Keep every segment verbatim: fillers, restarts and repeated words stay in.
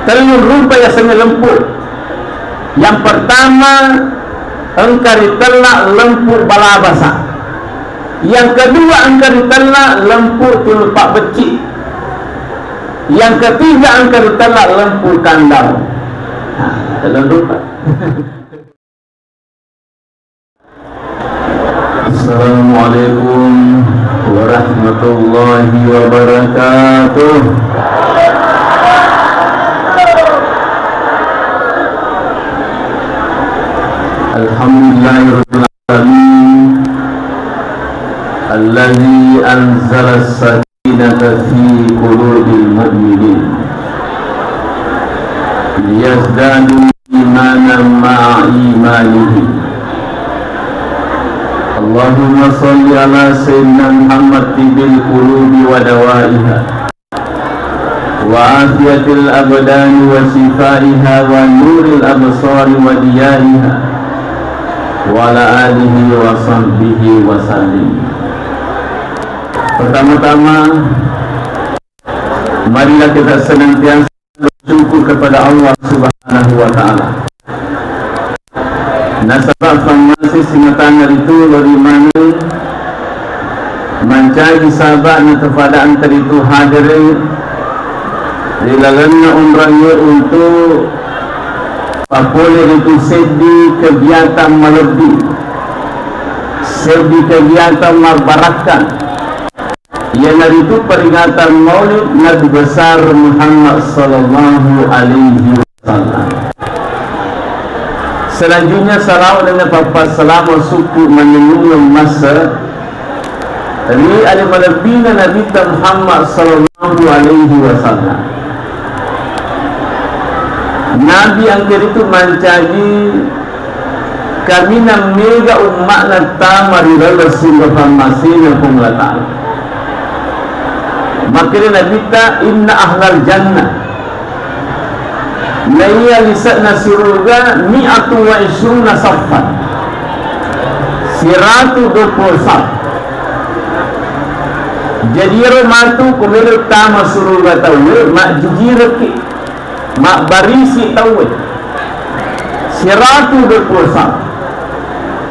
Tellung rupa yasengnge lempu. Yang pertama, engka ritella lempu balabasa. Yang kedua, engka ritella lempu tulu pabbecci. Yang ketiga, engka ritella lempu kandau. Nah, tellung rupa. Assalamualaikum warahmatullahi wabarakatuh. Alhamdulillahirabbil alamin. Alladzi anzala as-sakinata fi qulubil mu'minin liyazdadu imanan ma'a imanihim. Allahumma shalli ala sayyidina Muhammad tibbil qulubi wa dawaiha, wa afiyatil abdani wa shifaiha, wa nuril absari wa diyaiha, wa ala alihi wa sahbihi wa sallim. Pertama-tama, marilah kita senantiasa bersyukur kepada Allah Subhanahu wa Ta'ala. Nasaba fammase simatana ritu lori maneng mancaji saba na tafada'na ritu hadere ri lalenna onrangngé untuk papole ritu seddi kegiatan malebbi, seddi kegiatan mabbarakka. Iyanaritu peringatan Maulid Nabi Besar Muhammad sallallahu alaihi wasallam. Selanjutnya, salawat dan pappassalama sukku mannennungeng massa ri ale malebbina Nabitta Muhammad sallallahu alaihi wasallam. Nabi engka ritu mancaji kaminang mega umma'na tama ri laleng surga fammasena Puang Allah Ta'ala. Makkeda Nabitta, "Inna ahlal jannah," naiya lise'na suruga, "mi'atu wa isruna saffan," siratu duappulo saf. Jadi ero matu ko melo tama suruga tauwe, majjijirekki. Mabbarisi tauwe. Siratu duappulo saf.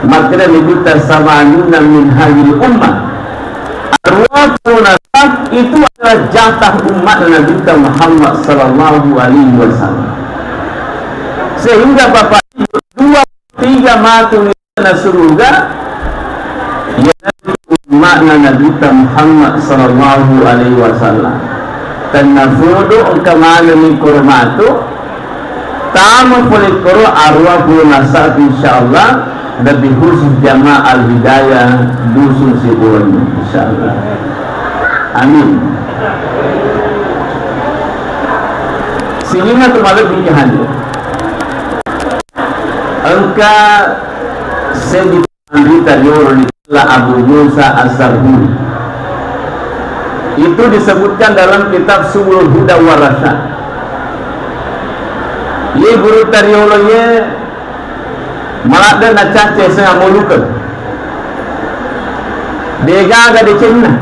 Makkeda Nabitta, "Samanuna min hadhil ummah." Aruappulo saf itu adalah jatah umma'na Nabitta Muhammad sallallahu alaihi wasallam. Sehingga Bapak Ibu, dua tiga matu na suruga, iyanaritu umma'na Nabitta Muhammad sallallahu alaihi wasallam. Tennapodo engka manenni koro matu, tama pole koro aruappulo saf, insyaallah, lebih khusus jamaah Al-Hidayah Dusun Sibuan, insyaallah. Amin. Sininna tu malebbi hadir. Engka seddi panrita riolo ritella Abu Musa Az-Zarhuni. Itu disebutkan dalam kitab Subulul Huda wa Rasyad. Iye gurutta riolo iye maladde nacacce senga molukeng. Degaga decenna.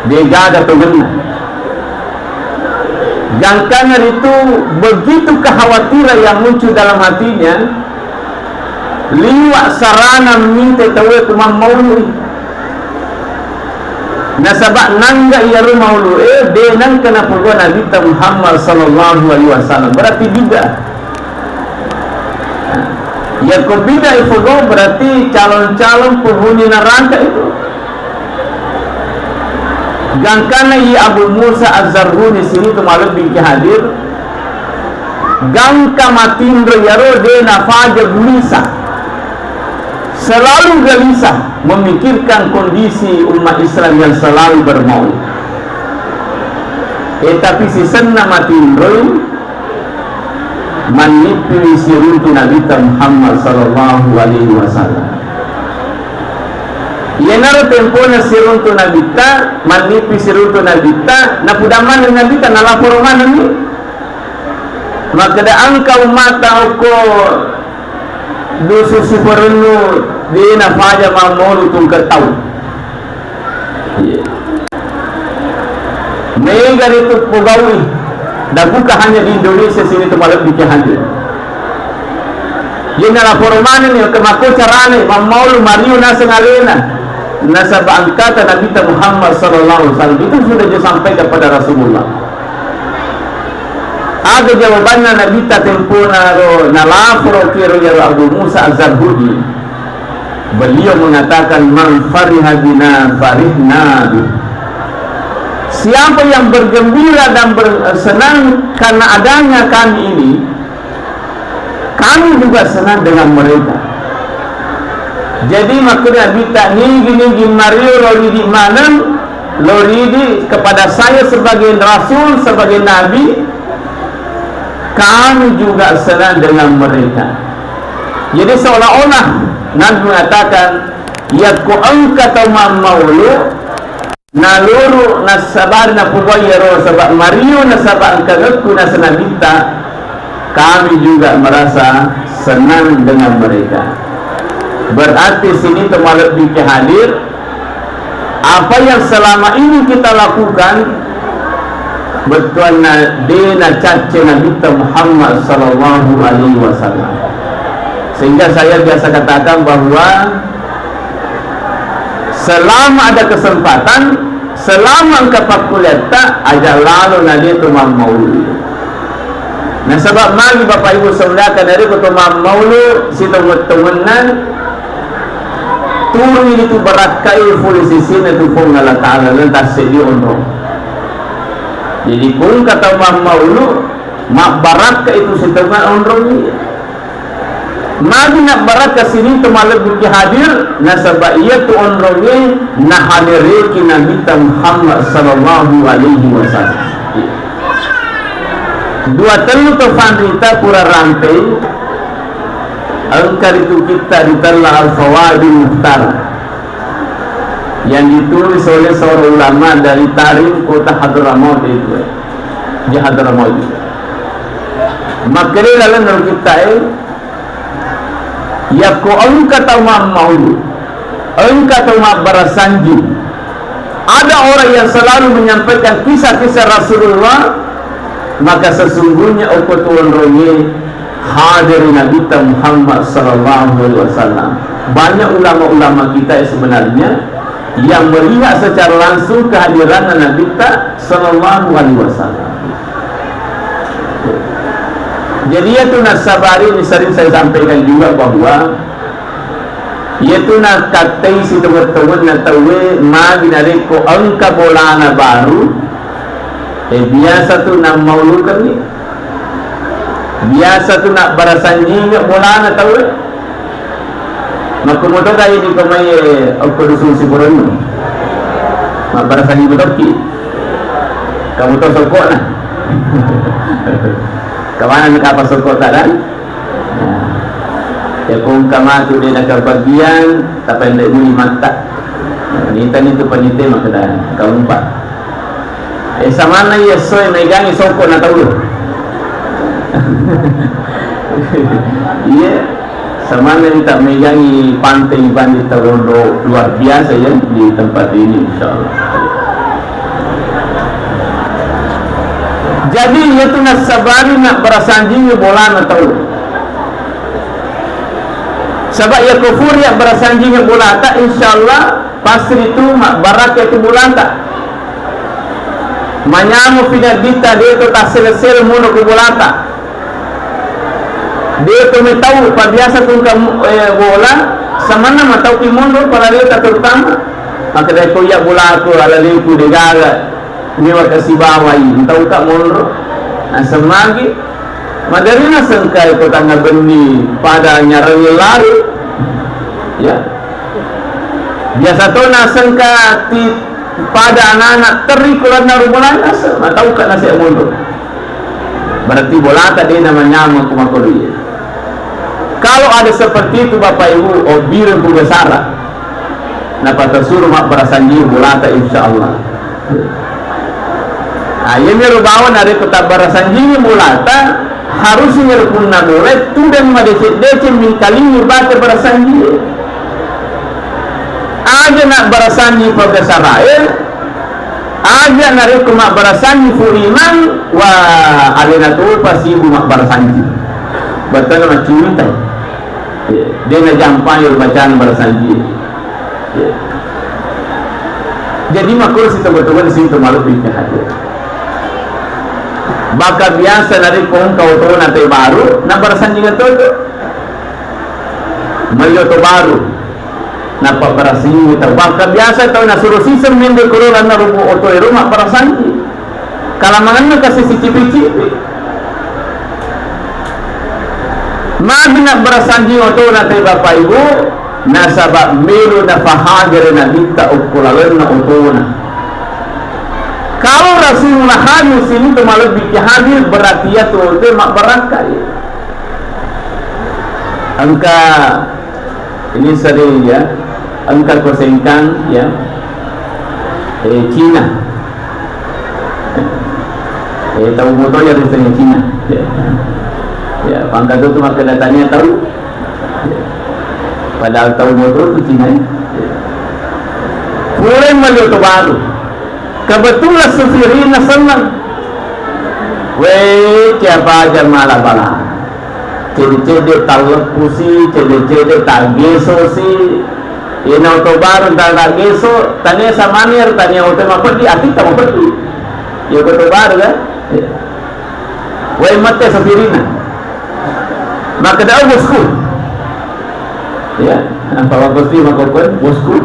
Degaga tongenna. Gangkanna ritu, begitu kekhawatiran yang muncul dalam hatinya, liwa sarana mite tauwe ku mammaului. Nasaba nangga iyaro maulu'e de nengka napogau Nabitta Muhammad sallallahu alaihi wasallam. Berarti bid'ah. Yako bid'ah ifogau berarti calon-calon penghuni neraka itu. Gangkanna i Abu Musa Az-Zarhuni sini tu malebbi ki hadir. Gangka matinro yaro de nafaja gulisa. Selalu gelisah memikirkan kondisi umat Islam yang selalu bermaulid. Eh, tapi sisenna matinroi, mannippiwi siruntu Nabitta Muhammad sallallahu alaihi wasallam. Iyanaro tempona siruntu Nabitta, mannippi siruntu Nabitta, napudang maneng Nabitta, nalaporo manenni. Makkeda engka ummata okko Dusun Siparennu de nafaja mammaulu tungke tau. Iya. Mega ritu pogaui. Dan bukan hanya di Indonesia, sini tu malebbi ke hadir. Jadi nalaporo maneng ni, ke mako carane, mammaulu mario naseng alena. Nasaba engkata Nabitta Muhammad sallallahu alaihi wasallam itu sudah disampaikan kepada Rasulullah. Aga jawabanna Nabitta tempona ro nalaporo kiro yaro Abu Musa Az-Zarhudi? Beliau mengatakan, "Man fariha bina farihna bih." Siapa yang bergembira dan bersenang karena adanya kami ini, kami juga senang dengan mereka. Jadi, makkeda Nabitta, nigi-nigi mario lo ridi maneng, lo ridi kepada saya sebagai rasul, sebagai nabi, kami juga senang dengan mereka. Jadi, seolah-olah Nabi mengatakan, yakko engka tau mammaulu, naluru nassabari napubai iyaro, saba mario nasaba engkangekku naseng Nabitta, kami juga merasa senang dengan mereka. Berarti sini tu malebbi ke hadir, apa yang selama ini kita lakukan, bettuanna de nacacce Nabitta Muhammad sallallahu alaihi wasallam. Sehingga saya biasa katakan bahwa selama ada kesempatan, selama engka pakkuliatta, aja lalo na de tu mammaulu. Nasaba magi Bapak Ibu saudara, narekko to mammaulu sitongeng-tongenna, turungi itu barakkai fole sisina tu Puang Allah Ta'ala, dan tassedi onrong. Jadi, ko engka tau mammaulu, mabbarakka itu sitongeng onrong. Magi nabbarakka sininna to malebbi ki hadir, nasaba iyatu onrongnge nahadiriki Nabitta Muhammad sallallahu alaihi wasallam. Dua tellu to fanrita pura rampei, engka ritu kitta ritella Al-Fawaidul Mukhtar yang ditulis oleh seorang ulama dari Tarim, kota Hadramaut itu, di Hadramaut itu. Makkeda laleng ro kittae, yakko engka tau mammaulu, engka tau mabbarasanji, ada orang yang selalu menyampaikan kisah-kisah Rasulullah, maka sesungguhnya okko tu onrongnge hadiri Nabitta Muhammad sallallahu alaihi wasallam. Banyak ulama-ulama kita yang sebenarnya yang melihat secara langsung kehadiran Nabitta sallallahu alaihi wasallam. Jadi, iyatu nassabari ini sering saya sampaikan juga bahwa iyatu nakattai sitongeng-tongenna tauwe magi narekko engka bolana baru, eh, biasa tu nammaulukenni. Biasa tu nabbarasanjinge bolana tauwe. Makkumotoka idi ko mai okko dusun Siporennu. Mabbarasanji motokki. Kamu to sokokna. Kemana ni kapa sokok ta dan? Ya, ko engka matu de nakabagian, tapendek muli matta. Nita ni tu panite makkeda, kamu empat. Eh, samanna iya essoe maegangi sokko na tau. Iya, samanna ita maegangi pantai bandi tau onro luar biasa ya di tempat ini, insya Allah. Jadi, iyatu nassabari nabbarasanjingi bolana tau. Saba iya ko furi abbarasanjingi bolata, insya Allah, pasti ritu mabbarakka tu bolata. Manyameng pi Nabitta, de to tassele-sele monro ko bolata. De to metau, pa biasa tu engka, eh, bola, samanna matau ki monro, palaleta terutama. Makkeda ko iya bolaku, alaleku, degaga, mewaka sibawai, entauka monro. Naseng magi, maderri nasengkai ko tangnga benni pada nyarengi lari. Ya. Biasa to nasengka ti pada anak-anak terri kulanna rumulana, se-, matauka nase monro. Berarti bolata de namanyameng ko makkodo iye. Kalau ada seperti itu, Bapak Ibu, obbireng ku besara. Napata suro mabbarasanji bolata, insya Allah. Ah, iya mero bawang narekko tabbarasanjingi bolata, harusnya ro punna bolai tudang madeceng-deceng mingkalingi bate barasanji. Aja nabbarasanji pagasarae, Aja narekko mabbarasanji Fu Imang, wa, alena topa sibu mabbarasanji. Bettuanna maccinta. Iya, de najampai bacana barasanji. Iya. Jadi makkoro sitoba-toba di situ malu pikir hati. Bahkan biasa narekko engka otona te baru, na barasanji ngeto tu. Melli oto baru. Nappa barasanji tau. Bahkan biasa tau nasuro siseng mende koro lanna rumu oto ero mabbarasanji. Kalamangenna kasi sicipi-cipi. Magi nabbarasanji otona te Bapak Ibu, nasaba melo nafahajere Nabitta okko lalenna otona. Kalau Rasulullah hadir sini tu malebbi ki hadir, berarti ya tu te mabbarakka ya. Engka ini sering ya, engka ko Sengkang ya, eh, Cina. Eh, tau moto ya, Cina. Ya, pangkat tu makkeda tania tau. Padahal tau moto tu Cina. Pura melli oto baru. Kebetulan supirina seneng. Weh, siapa aja malah bala. Cedde-cedde talleppusi, cedde-cedde taggesosi. Iyana oto baru taggeso, tania samanir, tania oto mapeddi, atitta mapeddi. Iya oto baru kan? Wai mate sapirina. Makkeda, "Oh, bosku." Ya, apa bosku, makkokkoe, bosku.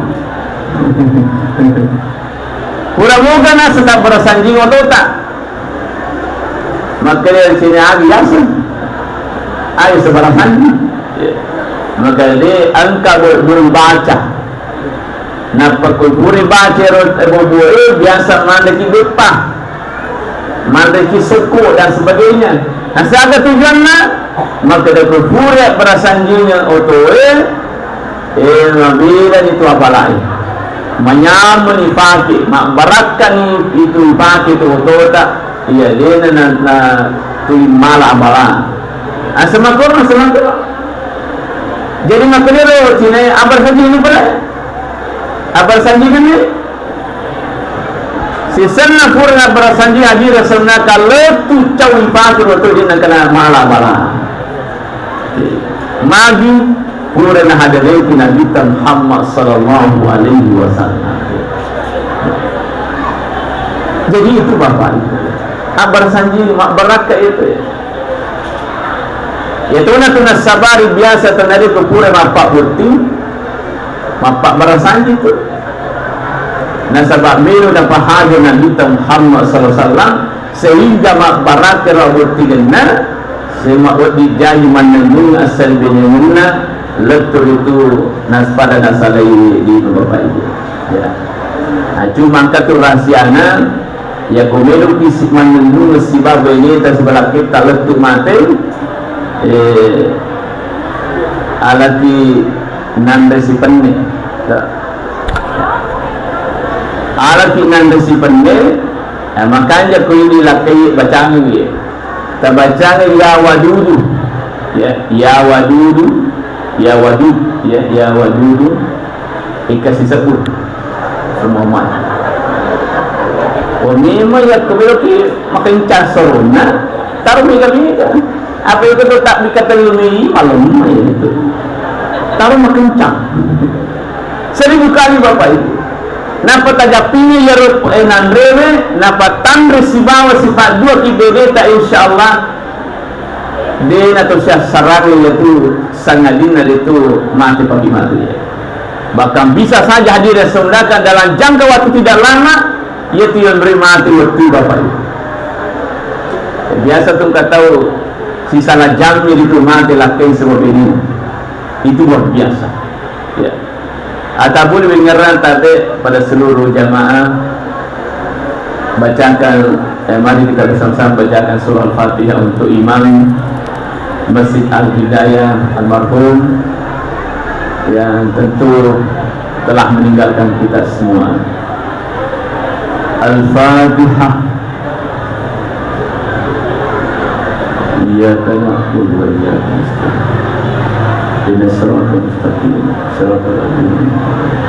Pura moga na setap barasanjing otota. Makkeda sini agi yaseng. Ayo sebarang mandi. Maka de engka bu-, buru baca. Nappa ku puri baca ro, eh, bobo, eh, biasa manre ki beppa. Manre ki sukku dan sebagainya. Nah, siaga tujuanna? Makkeda ku puri barasanjing otoe, Eh, mabelani tu apalai. Manyameni ipake, mabbarakkani itu ipake tu otota, iya dena na, na tuli mala abala. Asemakorna, asemakorna. Jadi makkedaro cinae, abarasanjini pale. Abarasanjini. Sisenna pura nabbarasanji ajira sennaka lettu cau ipake oto dena kena mala abala. Magi pura nahadereki Nabitta Muhammad sallallahu alaihi wasallam. Jadi itu Bapak Ibu. Abarasanji mabbarakka itu ya. Iyatona tu nassabari biasa tanaritu pura mappabbotting, mappabarasanji tu. Nasaba melo napahaja Nabitta Muhammad sallallahu alaihi wasallam, sehingga mabbarakka ro bottingenna, sema wedding jaji mannennung assalibinengenna, lettu ritu naspada nasalai di Bapak Ibu. Ya. Nah, cuma engka tu rahasiana, Yako meloki si-, mannennungeng sibawa baineta sibawa lakketta lettu mate, eh, alaki nanre sipenne. Alaki nanre sipenne, eh, makanja ko ini lakkai bacangi, eh. Tabacangi ya wadudu. Ya, ya wadudu, ya wadud, ya, ya wadudu. Engka sisebbu. Semua mati. Oh, memang ya kebeloki makencang sorona, taruh mega-mega. Apa itu tetap dikatakan lebih malam ya itu. Taruh makencang. Seribu kali Bapak Ibu. Napa tajappini yaro, eh, nanrewe, napa tanre sibawa sipaddua ki bebeta, insyaallah de nato siassarang yatu sangadinna ritu mate pagi mate. Bahkan bisa saja hadir yang saudara dalam jangka waktu tidak lama, yatu yang mate wettu Bapak Ibu. Biasa tu engka tau sisala jammi ritu mate lakkai sebab ini. Itu luar biasa. Ya. Atabuli wingerang tabe pada seluruh jamaah, bacakan, eh, mari kita bersama-sama bacakan surah Al-Fatihah untuk Imam Masjid Al-Hidayah almarhum yang tentu telah meninggalkan kita semua. Al-Fatihah. إياك نعبد وإياك نستعين. اهدنا الصراط المستقيم. صراط الذين أنعمت عليهم.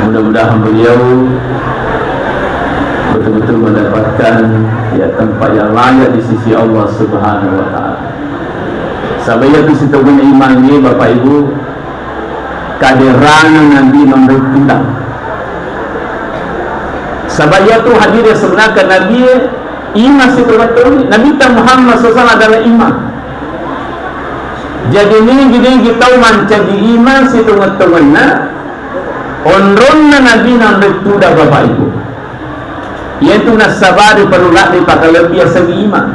Mudah-mudahan beliau betul-betul mendapatkan, ya, tempat yang layak di sisi Allah Subhanahu wa Ta'ala. Sabab iya tu sitongenna imangnge, Bapak Ibu, kaderana Nabi nomor tiga. Sabab iya tu hadir ya sebenarnya Nabi, iman sitongettongenna. Nabi Muhammad sallallahu alaihi wasallam adalah iman. Jadi, nigi-nigi tau mancaji iman sitonget-tongenna, onronna Nabi nanre tudang, Bapak Ibu. Iyatu nassabari perlu ladde pakalebbi yasengnge iman.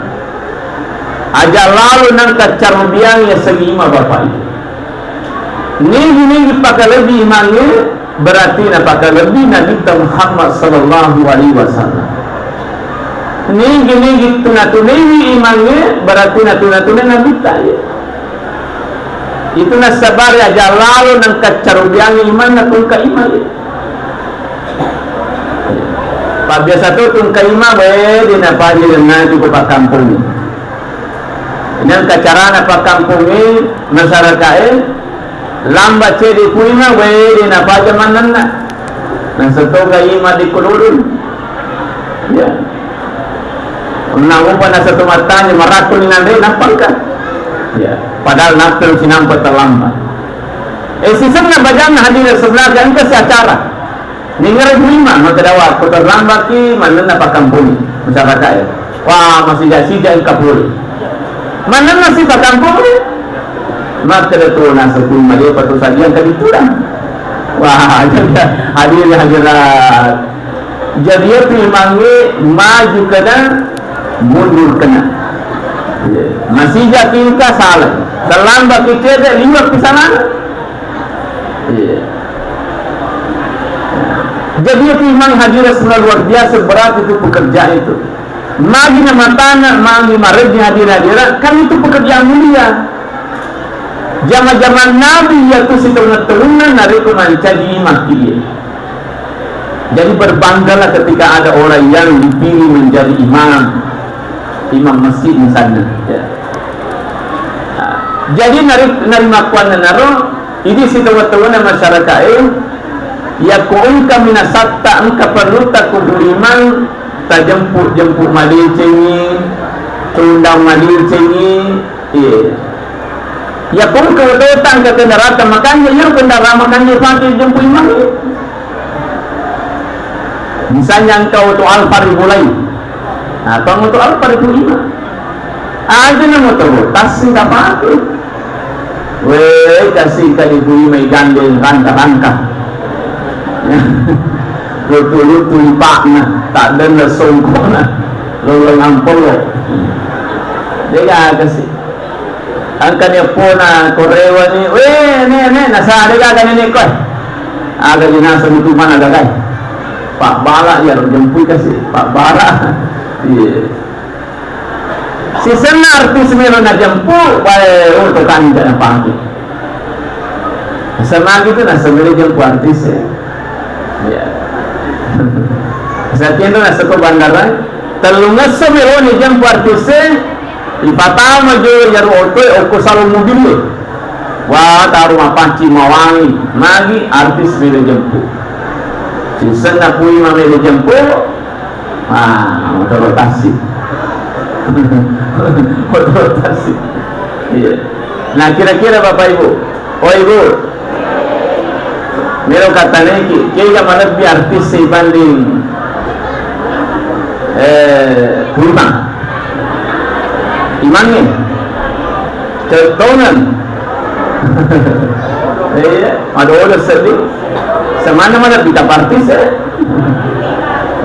Aja lalo nangka carobiang yasengnge iman, Bapak Ibu. Nigi-nigi pakalebbi imangnge, berarti napakalebbi Nabitta Muhammad sallallahu alaihi wasallam. Nigi-nigi tuna-tunaiwi imangnge, berarti natuna-tunai Nabitta, ya. Itu nassabari aja lalo nangka carobiangi imanna tungka iman, ya. Pabbiasa to tungka iman, we, de napaja denna ko pakkampong. Nengka carana pakkampongnge, masyarakae, lamba cedde puima, we, de napaja mannenna. Nasetoga ima di kulurun. Ya. Onna upa naseto mattanya, marakko ni nanre, nappangka. Ya. Padahal nappel sinampe terlambat. Eh, sisenna bajanna hadir sebenarnya engka si acara. Nengngere buima, makkeda, "Wah, ko terlambatki, mannenna pakkampong masyarakae. Wah, masija-sija engka pole." Mannenna si pakkampong, makkeda tu naseng kuima, "Depa tu sadia engka ditudang." Wah, jadi hadir hadirat. Jadi itu imangnge maju kena, mundur kena. Iya. Masija ki engka salah. Terlambat ki cedde, liwat ki salana. Iya. Jadi itu iman hadir sebenarnya luar biasa berat itu pekerjaan itu. Magi na matana, magi mareji hadir-hadirat, kan itu pekerjaan mulia. Zaman-zaman Nabi ya tu sitonget-tongenna narekko mancaji imam iya. Jadi berbanggalah ketika ada orang yang dipilih menjadi imam, imam masjid misalnya. Ya. Nah, jadi nari, nari makkuannanaro, idi sitongeng-tongenna masyarakae, yakko engka minasatta, engka perlutta ku burimang, tajemput-jemput madecengi, tundang madecengi, iya. Yakko engka dotang ke kendaraan makanja, iya kendaraan makanja pake jemput imang. Misalnya engka oto Alfa ribulai. Nah, tong oto Alfa ribulima. Aja na motor tassi kapake. Weh, kasi ka ribulima igandeng rangka-rangka. Lutu-lutu ipakna, tak denna songkona. Lolong ampolo. Dega kasi. Engkani eppona korewani, "Weh, Nek, Nek, nasade gaga nenek koe." Aga jinasa mutu mana gagai. Pak Bala ya jempui kasi, Pak Bala. Iya. Sisenna artis melo najempu, bae, oh, to kanjana pake. Sama gitu, nah, sebenarnya jempu artis ya. Iya. Sakian tu naseko bandara, tellungesso meloni jempu artise, ipatama jo jaru otoe okko salon mobile. Wah, taru mapanci mawangi, magi artis melo jempu. Sisenna pui ma melo jempu, ah, motor rotasi. Motor rotasi. Iya. Nah, kira-kira Bapak Ibu, oh Ibu, melo kataneki, kega malebbi artis sibanding, eh, Puimang? Imangnge? Cettongan. Iya, madodo seddi. Semana malebbi ka artis, eh?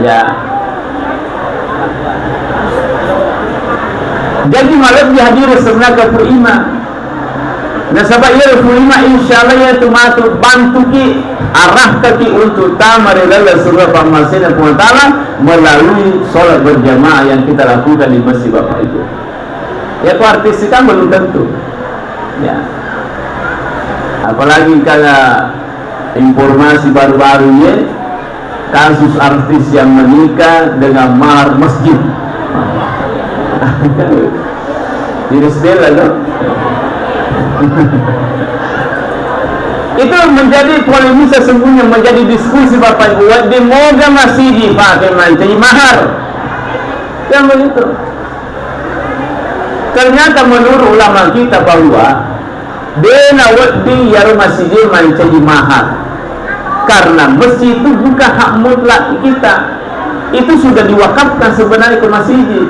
Ya. Jadi malebbi hadir sebenarnya Puimang. Nasaba iyaro Puimang, insyaallah, iyatu matu bantuki, arahkaki untuk tama ri laleng surga pammasena Puang Taala melalui sholat berjamaah yang kita lakukan di masjid Bapak Ibu. Ya, ku artis kan belum tentu. Ya. Apalagi kalau informasi baru-baru ini, kasus artis yang menikah dengan mahar masjid. Iris Bella, no? Itu menjadi polemik sesungguhnya, menjadi diskusi Bapak Ibu. Wedding moga masigi pakai mancaji mahar. Kan begitu. Ternyata menurut ulama kita bahwa dena wedding yaro masigi mancaji mahar. Karena masjid itu bukan hak mutlak kita. Itu sudah diwakafkan sebenarnya ke masjid.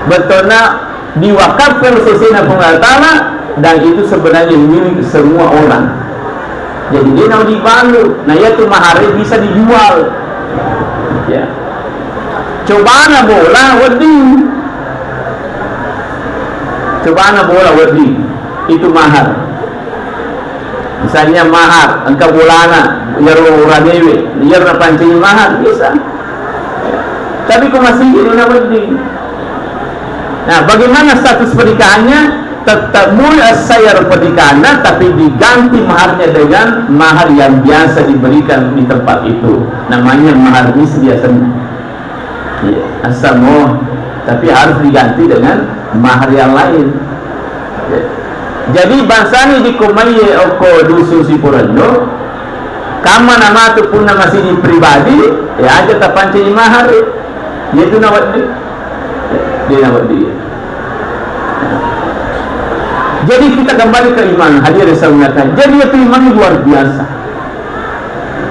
Betona diwakafkan sesena Puang Allah Ta'ala, dan itu sebenarnya milik semua orang. Jadi dia mau dibalu, nah, yaitu mahar bisa dijual. Ya. Cobana bola wedding. Cobana bola wedding. Itu mahar. Misalnya mahar, engka bolana, iyaro uranewe, iyaro napancaji mahar, bisa. Tapi ko masigi dena wedding. Nah, bagaimana status pernikahannya? Tetap mulia sayar pernikahannya, tapi diganti maharnya dengan mahar yang biasa diberikan di tempat itu. Namanya mahar misl biasanya. Iya, asamo, tapi harus diganti dengan mahar yang lain. Ya. Jadi bangsani di komaye okko dusun Siporenno, kamma namatu punna masigi pribadi, ya aja tapancaji mahar, yaitu nawedding. Dia nawedding. Jadi kita kembali ke iman, hadirin yang saya muliakan. Jadi itu iman luar biasa.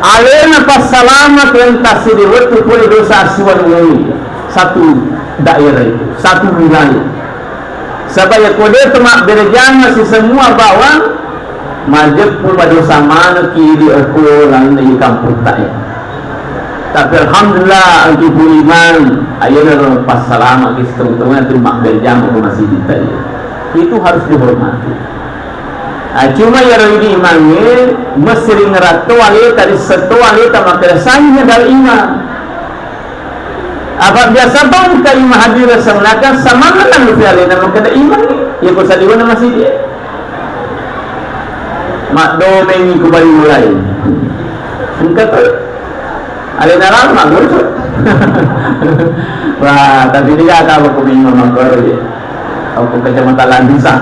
Alena passalama tentang sidi wettu pole dosa assiwanungi satu daerah itu, satu wilayah. Saba' iya ko de' to mabbere jama si semua bawang, majeppu madosa manekki di okko lalenna i kamputta e. Tapi alhamdulillah, engki pun iman, ayenaro passalama ki setengah-tengah tu mabbere jama ko masigi ta iya. Itu harus dihormati. Ah, cuma iyaro idi imangnge, mesti ringeratto aleta, rissetto aleta, makkeda sanna dal iman. Apa biasa bang ka imang hadir semenakan samanna kan lupi alena makkeda iman, ya ko saliwana masigi. Maddomengi ku bali mulai. Engka to. Alena lama muncul. Wah, tapi dia kata apa ku imang makkoro ya. Aku kecamatan Landusang.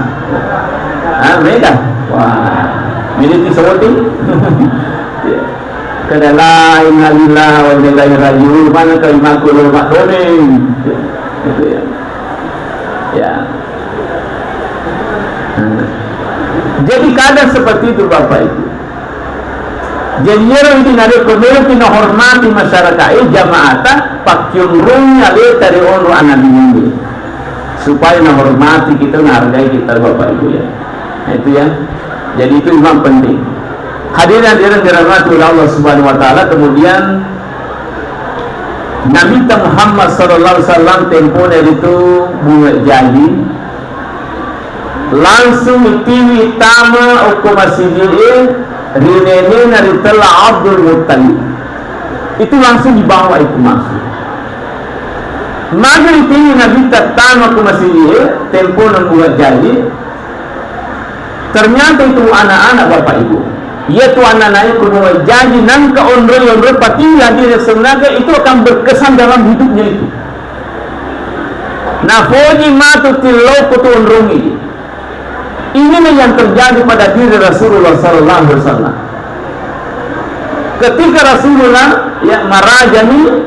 Ah, mega. Wah, ini di Sewoti. Ya. Kada la ilaha illallah wa inna ilaihi raji'un. Mana kau imaku lo mak domeng. Gitu ya. Ya. Nah. Jadi kadang seperti itu Bapak Ibu. Jadi iyaro idi narekko meloki nahormati masyarakat e, jamaata, pakkiunrungi aleta ri onro ana bingung. Supaya nahormati kita, nahargai kita Bapak Ibu ya. Nah, itu ya. Jadi itu memang penting. Hadirin hadirat dirahmati oleh Allah Subhanahu wa taala, kemudian Nabi Muhammad sallallahu alaihi wasallam tempona itu bunga jaji, langsung itiwi tama okko masigi e ri nenena ritella Abdul Muttalib. Itu langsung dibawa itu masuk. Magi itiwi Nabi tama okko masigi e, tempona bunga jaji, ternyata itu anak-anak Bapak Ibu. Iya tu anak-anak itu bunga jaji nangka onroi-onroi patiwi hadir senaga itu akan berkesan dalam hidupnya itu. Nafoji matu tillau kutu onrongi. Inilah yang terjadi pada diri Rasulullah sallallahu alaihi wasallam. Ketika Rasulullah ya marajani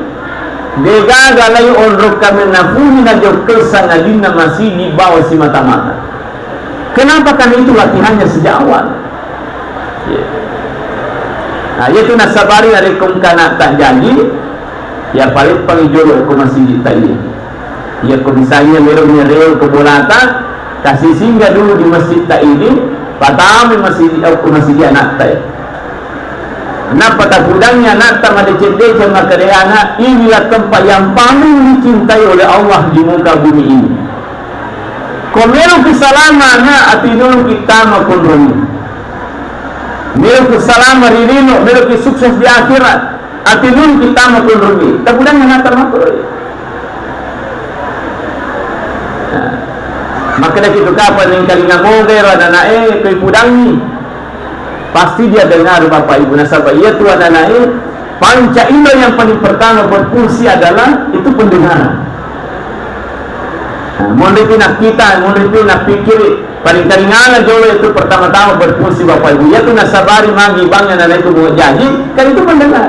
degaga lai onrong kami nafuhi najokkel sangadinna masigi bawa si mata-mata. Kenapa? Karena itu latihannya sejak awal. Ya. Nah, itu nasabari narekko engka anak tak jadi, ya paling paling jolo ko masigi ta iya. Iya ko misalnya melo nyereo ko bolata, kasih singgah dulu di masjid ta ini, patami masigi, eh, ko masigi anak ta iya. Nappa tapudangi anatta madeceng-deceng makkedai anak, inilah tempat yang paling dicintai oleh Allah di muka bumi ini. Ko meloki salama anak, atinuluki tama konroni. Meloki salama ri lino, meloki sukses di akhirat, atinuluki tama konroni. Tapudangi anatta makkedai. Nah, makkeda kitu kapang nengkalinga moga ero anak-anak e, koi pudangi. Pasti dia dengar Bapak Ibu nasaba iya tu anak-anak e, panca indra yang paling pertama berfungsi adalah itu pendengaran. Nah, monri pi nakkita, monri pi nappikiri, Paling-paling ala jolo itu pertama-tama berfungsi Bapak Ibu. Yaitu nasabari magi bang yang anak itu bunga jaji, kan itu mendengar.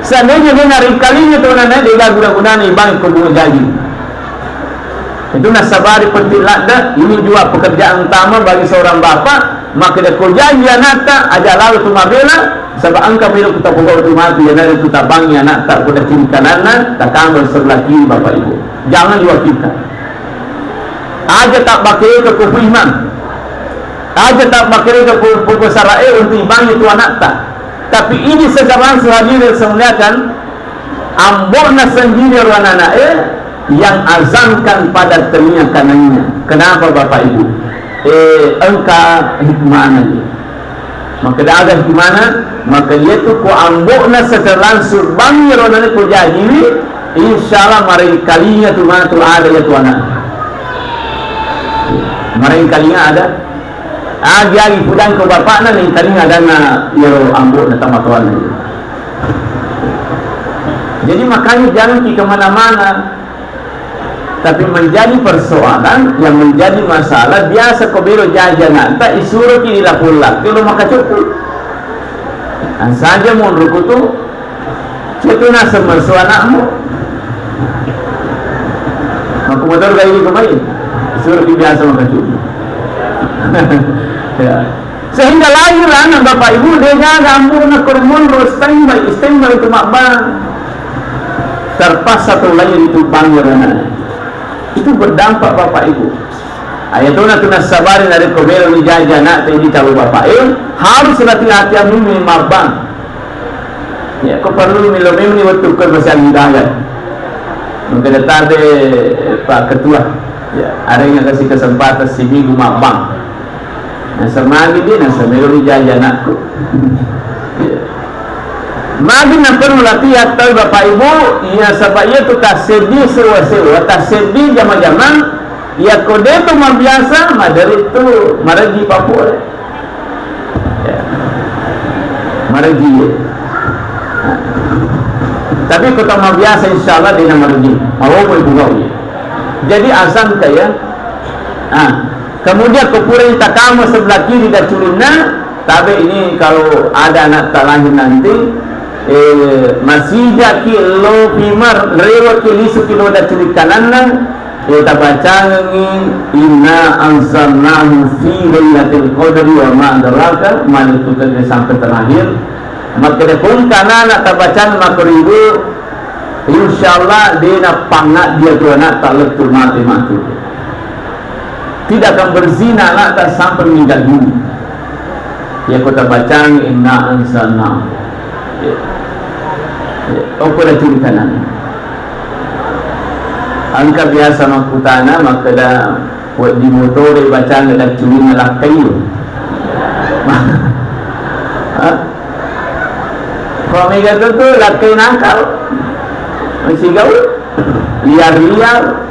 Seandainya dia naring kalinga tu anak dia gak guna-guna nih bang ikut bunga jaji. Itu nasabari penting ladda. Ini juga pekerjaan utama bagi seorang bapak. Maka dia ko jaji anakta, aja lalu tu mabela, sebab engka melo kita pokok tu mati, ya nari tu tabangi anakta, kuda kiri kananna, takamar sebelah kiri Bapak Ibu. Jangan juga kita. Aja tak pakai ke kupu imam. Aja tak pakai ke kupu sara'e untuk ibangi tu anakta. Tapi ini sekarang hadirin semuliakan, ambo'na sendiri orang anak eh yang azankan pada telinga kanannya. Kenapa Bapak Ibu? Eh, engka hikmahnya. Maka ada hikmahna, maka dia tu ko ambo'na secara langsung bang orang anak ko jaji, insya Allah maring kalinga tu matu ada ya tu anak. Maring kalinga ada. Agi-agi pudang ko bapakna ning kalinga adanna iyaro ambo'na tamatoanna. Jadi makanya jangan ki kemana-mana. Tapi menjadi persoalan, yang menjadi masalah, biasa ko belo jaji anakta, isuroki di lapor laki lo makacuppu. Saja monro kutu, cetu naseng mesu anakmu. Aku motor gak ini kemarin. Suruh biasa makacuppu. Ya. Sehingga lahir anak Bapak Ibu, dia gaga ampunan kormon, terus standby, standby untuk makbang. Terpaksa tuh lahir itu bangga anak. Itu berdampak Bapak Ibu. Ayatona tu nasabari narekko melo ni jaji anak te di talu Bapak. Eh, harus hati-hati ambil makbang. Ya, ko perlu melo memang ni waktu ko masih hidayah. Mungkin datang deh Pak Ketua. Ya, ada yang kasih kesempatan si minggu makbang. Naseng magi dia, naseng melo ri jaji anakku. Iya. Magi na perlu latihan tau Bapak Ibu, iya sabab iya tu tasseddi sewa-sewa, tasseddi jama-jamang, iya ko de tu mabiasa, maderi tu maregi papole. Ya. Maregi. Tapi ko tau mabiasa insya Allah dia maregi. Mau ibu kau. Jadi azan kayak ah, Kemudian ko purani takamo sebelah kiri dacculinna, tabe ini kalau ada anak talahir nanti, eh, masijaki lo pimar, rewaki lisuki lo dacculi kananna, eh, tabacangengi inna anzalnahu fi lailatul qadri wa ma adraka ma lailatul qadri sampai terakhir. Makkeda pun kanana tabacang makoribu, insyaallah dena pangat dia tu anak tak lettu mati mati. Tidak akan berzina anakta sampai meninggal dunia. Ya kota bacang inna anzalna. Ya. Ya. Apa dah cerita nanti? Engka biasa makkutana, makkeda wedding motoro bacang dah culing lakkai. Ha? Kalau mega tu tu lakkai nakal. Masih gaul. Liar-liar.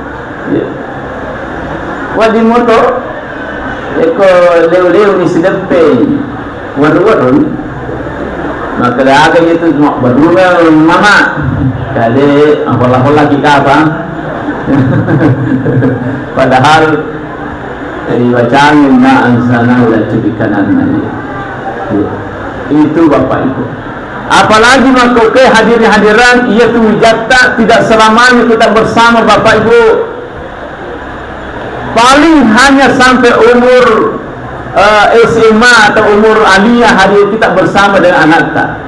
Wedding moto, eko leu-leu ni sideppe, weru-weru. Makkeda aga itu, ma-, berunga mama. Kade, hola-hola kita apa? Padahal, eh, bacaan na ansana udah cubikananna. Itu Bapak Ibu. Apalagi makoke hadirin hadirat, iya tu wijatta tidak selamanya kita bersama Bapak Ibu. Paling hanya sampai umur, eh, S M A atau umur aliyah hadir kita bersama dengan anakta.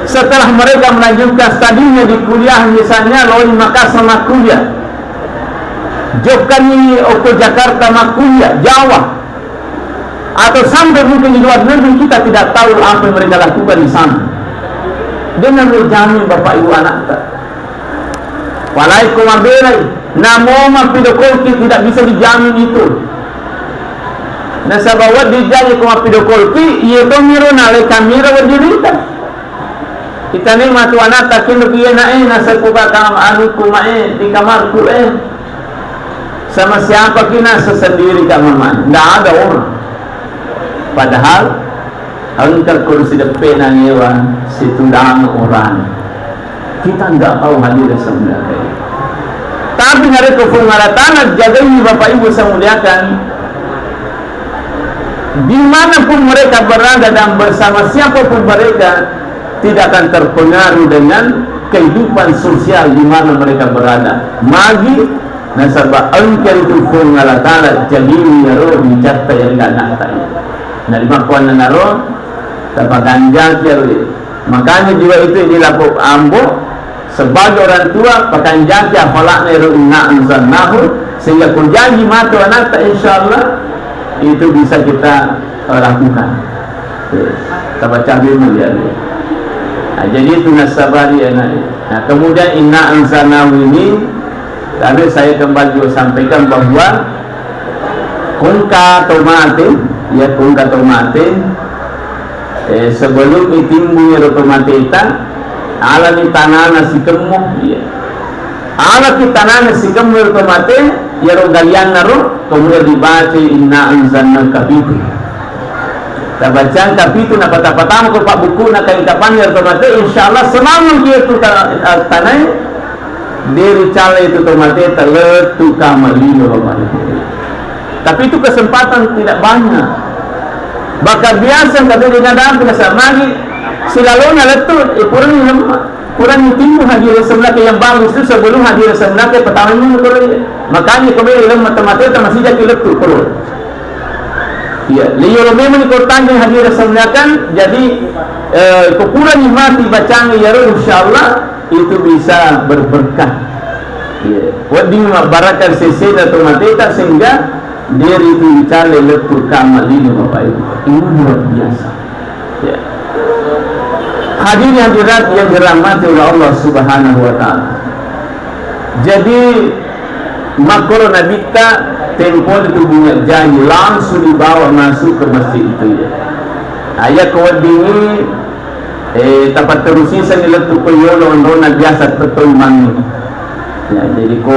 Setelah mereka melanjutkan studinya di kuliah, misalnya, lao di Makassar makkuliah, jokkani okko Jakarta makkuliah, Jawa, atau sampai mungkin di luar negeri, kita tidak tahu apa yang mereka lakukan di sana. Dengan menjamin Bapak Ibu anakta. Walai ko mabelai, namo mappidokolki tidak bisa dijamin itu. Nasaba wedding jaji ko mappidokolki, iya to miro nalai kamera wedding rita. Kita ni matu anakta kino ki enak eh, nasa ku bakal anu ku ma eh, di kamarku eh. Sama siapa ki nasa sendiri ka mama, ndak ada orang. Padahal engka kursi deppe nangewa situdang orang. Kita nggak tahu hadir sebenarnya. Tapi narekko Puang Allah Ta'ala jagai, Bapak Ibu saya muliakan, di mana pun mereka berada dan bersama siapa pun mereka, tidak akan terpengaruh dengan kehidupan sosial di mana mereka berada. Magi? Nasaba engka itu Puang Allah Ta'ala jagai iyaro ricatta yang gak nata. Nah, di makkuannanaro, tapaganjaki iyaro. Makanya juga itu yang dilakukan ambo, sebagai orang tua, pakanjaki hafalakna ero inna anzalnahu, sehingga ko jaji matu anakta, insya Allah itu bisa kita, eh, lakukan. Oke. Tabaca dulu ya. Nah, jadi itu nasabari anak. Nah, kemudian inna anzalnahu ini, tadi saya kembali juga sampaikan bahwa engka tomate, ya, engka tomate, Eh, sebelum itimbung iyaro tomateta, alani tanana sikemmu, iya. Alaki tanana sikemmu iyaro tomate, iyaro galianna ro, kemudian dibaca inna anzalna kapitu. Tabacang kapitu, napata-patama ko pabbukuna kain kapan iyaro tomate, insya Allah semammu iyatu ta-, eh, tanae, Deri cala itu tomateta lettu kama lino, Bapak Ibu. Tapi itu kesempatan tidak banyak. Bahkan biasa kami dengan dalam tidak magi silalona lettu, eh, kurang lemma. Kurang timbu hadira semlaka yang bagus itu sebelum hadira semlaka pertama ini kurang. Makanya kami lemma tomateta masih jadi lettu kurang. Iya, liyo memang ikut tanggung hadira semlaka, jadi, eh, kekurangi mati bacaan ya, insya Allah itu bisa berberkah. Iya. Wedding mabbarakat sesena tomateta sehingga diri itu dicale lettu kama lino, Bapak Ibu. Ini luar biasa. Ya. Hadirin hadirat yang dirahmati oleh Allah Subhanahu wa Ta'ala. Jadi, makkoro Nabitta tempo itu bunga janji langsung dibawa masuk ke masjid itu, ya. Ayah keweddingi Eh, tapatterusi seni lettu ko yolo onrona biasa tetto imangnge. Ya, jadi ko,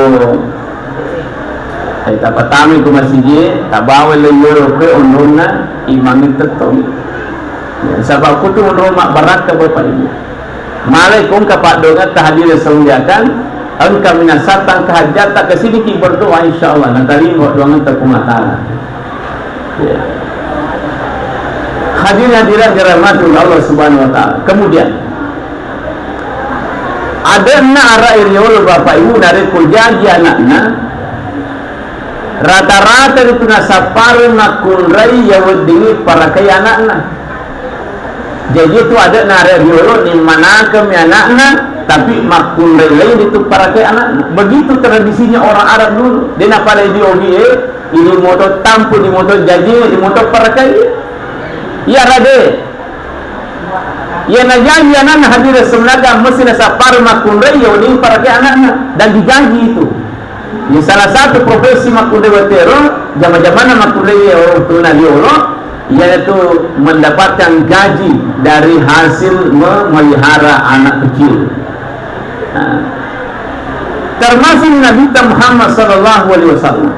eh, tapatamai ko masigi, tabawa le yolo ko onrona imangnge tetto. Ya, sabab kutu onro mabbarakka Bapak Ibu. Malai ko engka paddongetta hadire seuliakan, engka minasattang hajjatta, kesidiki berdoa, insya Allah natarima doangetta Puang Allah Ta'ala. Ya. Hadirin hadirat dirahmati oleh Allah Subhanahu wa Ta'ala. Kemudian, ade'na ara riolo Bapak Ibu narekko jaji anakna, rata-rata itu nasappareng makkunrai ya weddingi parakai anakna. Jadi itu ade'na ara riolo ni manakemi anakna, tapi makkunrai lai itu parakai anakna. Begitu tradisinya orang Arab dulu. Dia napalai di ogi, eh, Idi moto tampu, di moto jaji, di moto parakai. Iya rade. Iya najaji anakna hadire semnaga mesti nasappareng makkunrai ya wedding parakai anakna dan digaji itu. Ini salah satu profesi makkunrai watero, jama-jamana makkunrai ya orang tua riolo, yaitu mendapatkan gaji dari hasil memelihara anak kecil. Nah, termasuk Nabi Muhammad sallallahu alaihi wasallam.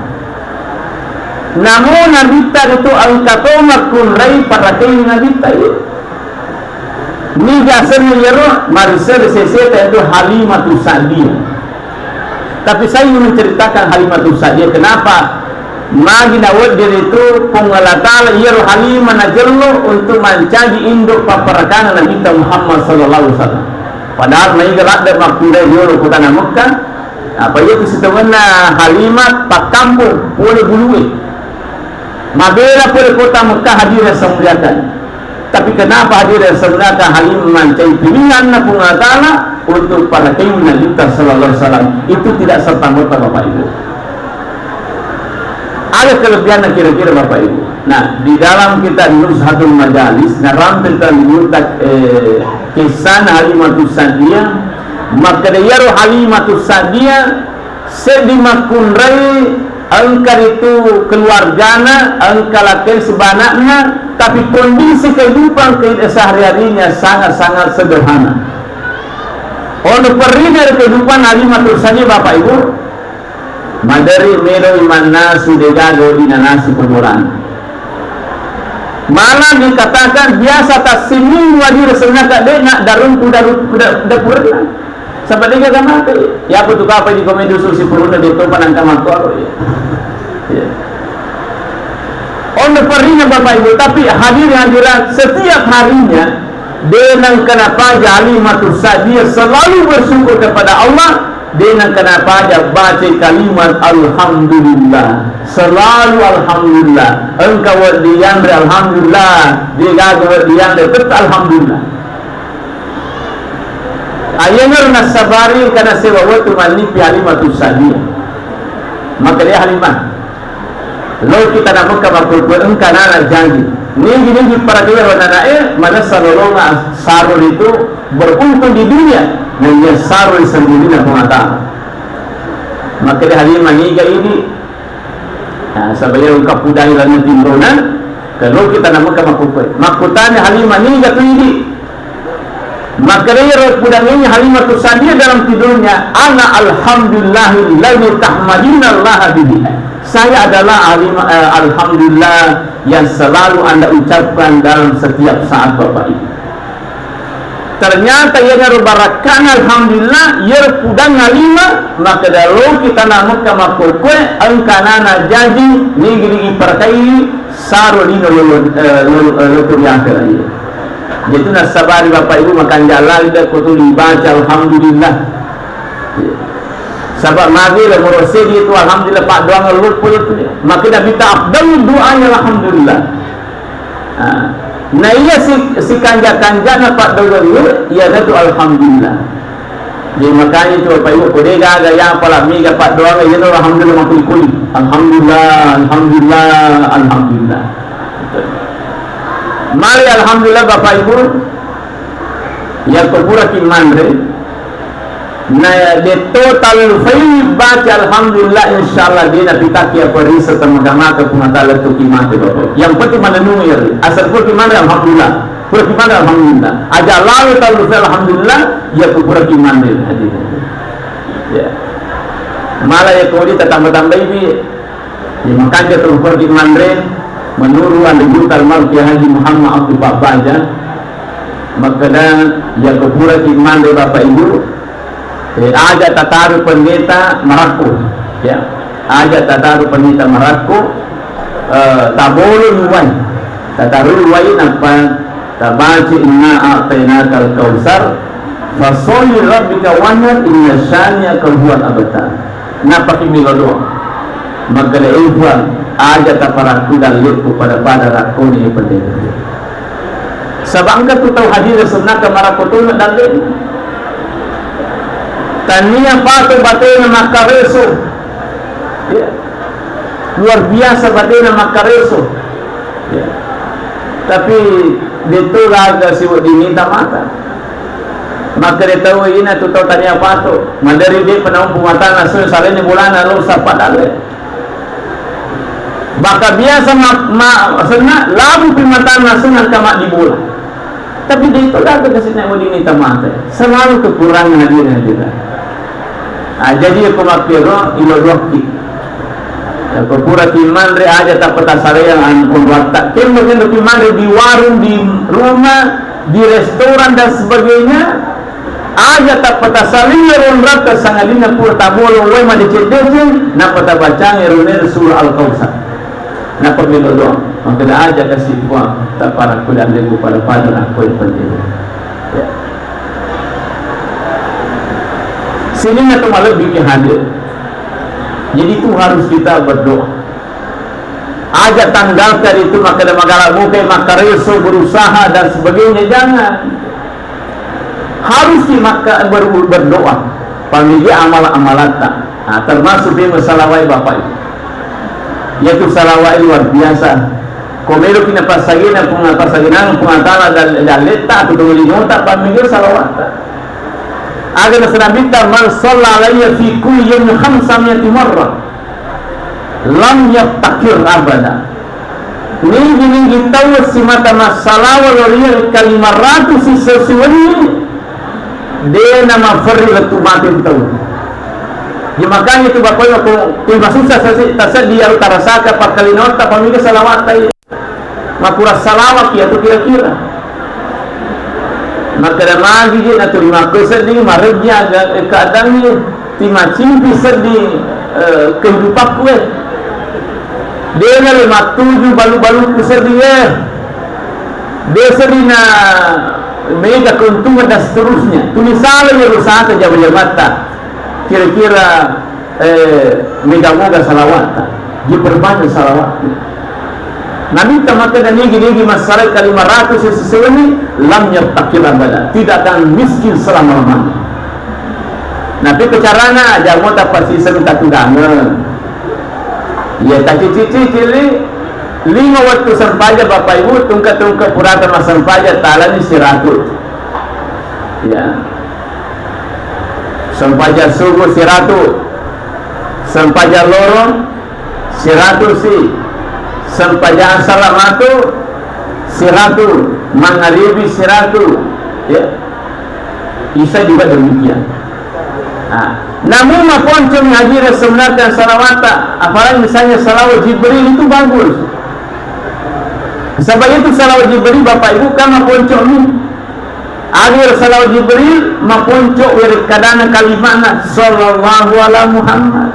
Namo Nabitta ritu engka to makkunrai parakai Nabitta iya. Niga asenna iyaro marisere seseta itu Halimatus Sa'diyah. Tapi saya ingin menceritakan Halimatus Sa'diyah, kenapa magi nawedding ritu Puang Allah Ta'ala iyaro Halimah najello untuk mancaji indo papparakana Nabitta Muhammad sallallahu alaihi wasallam. Padahal maiga ladde makkunrai riolo kotana Mekkah, apa iya tu sitengenna Halimah pakkampung pole bulue. Mabela pole kota Mekkah hadire semuliakan. Tapi kenapa hadire semuliakan Halimah mancai pilihanna Puang Allah Ta'ala untuk pada keinginan kita sallallahu alaihi wasallam? Itu tidak serta-merta, Bapak Ibu. Ada kelebihannya kira-kira, Bapak Ibu. Nah, di dalam kitab Nuzhatul Majalis, narampil tentang, eh, kisah Halimatus Sa'diyah, maka iyaro Halimatus Sa'diyah seddi makkunrai, engka ritu keluargana, engka lakkai sibanakna, tapi kondisi kehidupan ke-, sehari-harinya sangat-sangat sederhana. Ono perrina ri kehidupan Halimatus Sa'diyah, Bapak Ibu, maderi melo imannasu degaga wedding nanasu kuburan. Malah dikatakan biasa tassiminggu adire sennaka de nak darung kuda, kuda, kuda purna. Saba' de' gaga mate. Iya, apa tu kapa di komedi usul si puruna de' topa nangka makkuaro, ya. Ya. Ono perrina Bapak Ibu, tapi hadirin hadirat, setiap harinya, de' nangka napaja Halimatus Sa'diyah selalu bersyukur kepada Allah, de' nangka napaja baca kalimat Alhamdulillah. Selalu Alhamdulillah. Engka wedding yanre Alhamdulillah, de' gaga wedding yanre tetap Alhamdulillah. Ayanaro nassabari engka nasewa wettu mannipi Halimatus Sa'diyah. Makkeda Halimah, lo kita na Mekka makkukue engka nana janji. Nigi-nigi parakira nana e manessa lolonga saro itu beruntung di dunia. Nanya saro di sendirinya pengata. Makkeda Halimah niga ini. Nah, saba' iyaro engka pudang lalenna tinrona, kalo kita na Mekka makkukue. Makkutana Halimah, niga tu idi? Makkedai ro pudang ini Halimatus Sa'diyah dalam tidurnya, "Ana alhamdulillahilladzi tahmadina Allah bihi." Saya adalah Halimah, eh, alhamdulillah yang selalu Anda ucapkan dalam setiap saat, Bapak Ibu. Ternyata iyanaro barakkana, alhamdulillah, iyaro pudang Halimah, makkeda lo kita na Mekka makkukue, engka nana janji, nigi-nigi parakai, saro lino lolo, eh, lolo, eh, lolo ri akhera iya. Jadi nassabari Bapak Ibu makanja lali de' ko tuli baca alhamdulillah. Saba' magi lo murosedi itu alhamdulillah paddoang loppo itu. Makkeda Nabitta afdalu du'ai alhamdulillah. Ah, na iya si-, sikanja-kanjana paddoangnge, iyanatu alhamdulillah. Jadi makanya itu Bapak Ibu, ko de' gaga iya pala mega paddoang, iyana alhamdulillah makkuli-kuli. Alhamdulillah, alhamdulillah, alhamdulillah. Mari alhamdulillah Bapak Ibu, iya ko puraki manre, na de' to tallufai baca alhamdulillah, insyaallah de' napitaki apa risa tamaga-maga Puang Allah Taala tuki mate Bapak. Yang penting manenung ya, asal puraki manre alhamdulillah. Puraki manre alhamdulillah. Aja lalu tallufai alhamdulillah, iya ko puraki manre hadirin. Ya. Malah iya ko di tatamba-tambai bi. Ya, makanya terus pergi manre, menurut Anda juga almarhum Kiai Haji Muhammad Abdul Babaja, makkeda, iya ko puraki manre Bapak Ibu, eh, aja tataru pendeta marakko, ya, aja tataru pendeta marakko, eh, tabolo luwai, tataru luwai napa Tabaca inna a'tainakal kautsar, fasolli rabbika wanhar, inna syani'aka huwal abtar. Napaki melo doang. Makkeda, eh Puang, aja taparakku dalle'ku pada-pada rakkoni pendeta. Saba' engka tu tau hadir sunnaka marakko tona dalle'na. Tania pato batena makkareso. Ya. Luar biasa batena makkareso. Ya. Tapi de' to gaga siwedding nita mata. Makkeda tau ina tu tau tania pato. Maderi de' penaumpu matana so saleni bolana lo sappa dalle. Baka biasa ma, ma senna labu pi matana senna kama di bola. Tapi de' to gaga kasi' na wedding nita mate. Selalu kekurangan hadirin hadirat. Ah, jadi ko makkero ilo doakki. Ko puraki manre aja tappa tasareang anu konroatta. Kendo-kendo ki manre di warung, di rumah, di restoran dan sebagainya. Aja tappa tasareang ronratta sangadinna pura tabolo wae madeceng-deceng, nappa tabacangi ronere surah Al-Kautsar. Nappa melo doa, makkeda aja kasi' Puang, taparakku dalle'ku pada-pada nakko yang penting. Ya. Sininna tu malebbi ki hadir. Jadi itu harus kita berdoa. Aja tanggalkan itu, makkeda magala mukai makkareso berusaha dan sebagainya, jangan. Harus ki makka ber, berdoa. Pamigi amal-amalatta. Nah, termasuk di masalah wae Bapak Ibu. Yaitu salawat luar biasa. Ko meloki napassagina Puang, passaginang Puang Taala dal-, dalletta atau dua linota, pamminggu salawatta. Aga nasaba Nabitta, "Man shalla alayya fi kulli yawmin khamsa mi'ati marrah, lam yaftakir abada." Nigi-nigi tau simata massalawa lao ri engka lima ratus siseng siwenni, de' namaferri lettu mate tau. Ya, makanya itu Bapak Ibu, ko, ko masussa sesi-, taseddi iyaro tarasaka pakkalinotta, pamika salawatta iya. Makurang salawaki atau kira-kira. Makkeda magi je natuli makko sedding, marejji aga, eh, keadaangnge timacimpi sedding, eh, kehidupakku, eh. Dena le mattuju balu-balukku sedding, eh. De sedding na mega keuntungan dan seterusnya. Tuli sala ya rusata jama-jamatta. Kira-kira eh, mega-mega salawatta, diperbanyak salawatta. Nabitta makkeda nigi-nigi massala kalima ratu sesisewani, lam yaftaqir abada, tidak akan miskin selama-lamanya. Napi carana, aja mo tapasiseng tatudangeng. Ya, tacicili lima waktu sempaja, Bapak Ibu, tungke-tungke purata massempaja, talani siratu. Ya. Sempajang subuh siratu, sempajang loro siratu si, sempajang asar matu siratu, mangaribi siratu, ya. Isya juga demikian. Nah, namun maponcong hadira sebenarkan salawata, apalagi misalnya salawat Jibril itu bagus. Sebab itu salawat Jibril, Bapak Ibu, kan maponcong ini. Agar salawat Jibril maponco werekkadana kalimana sallallahu ala Muhammad.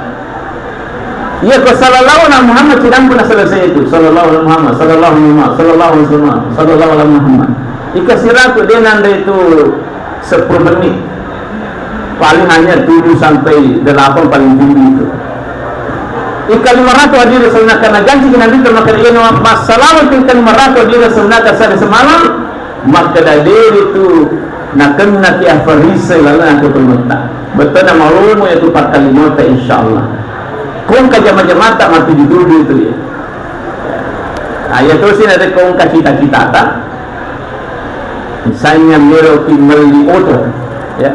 Iya ko sallallahu ala Muhammad, tidak pernah selesai itu. Sallallahu ala Muhammad, sallallahu ala Muhammad, sallallahu ala Muhammad, sallallahu ala Muhammad. Ika siratu dia nanda itu sepuluh menit. Paling hanya tujuh sampai delapan paling tinggi itu. Ika lima ratu hadira sebenarkan ganti dengan itu maka dia masalah itu lima ratu hadira sebenarkan sehari semalam. Makkeda, de ritu nakennaki afarisse laleng akko tometta. Bettuanna malomo iyatu pakkalimota, insyaallah. Ko engka jama-jamata mattuju-tuju itu, ya. Nah, iya tosi narekko engka cita-citata, misalnya meloki melli oto, ya.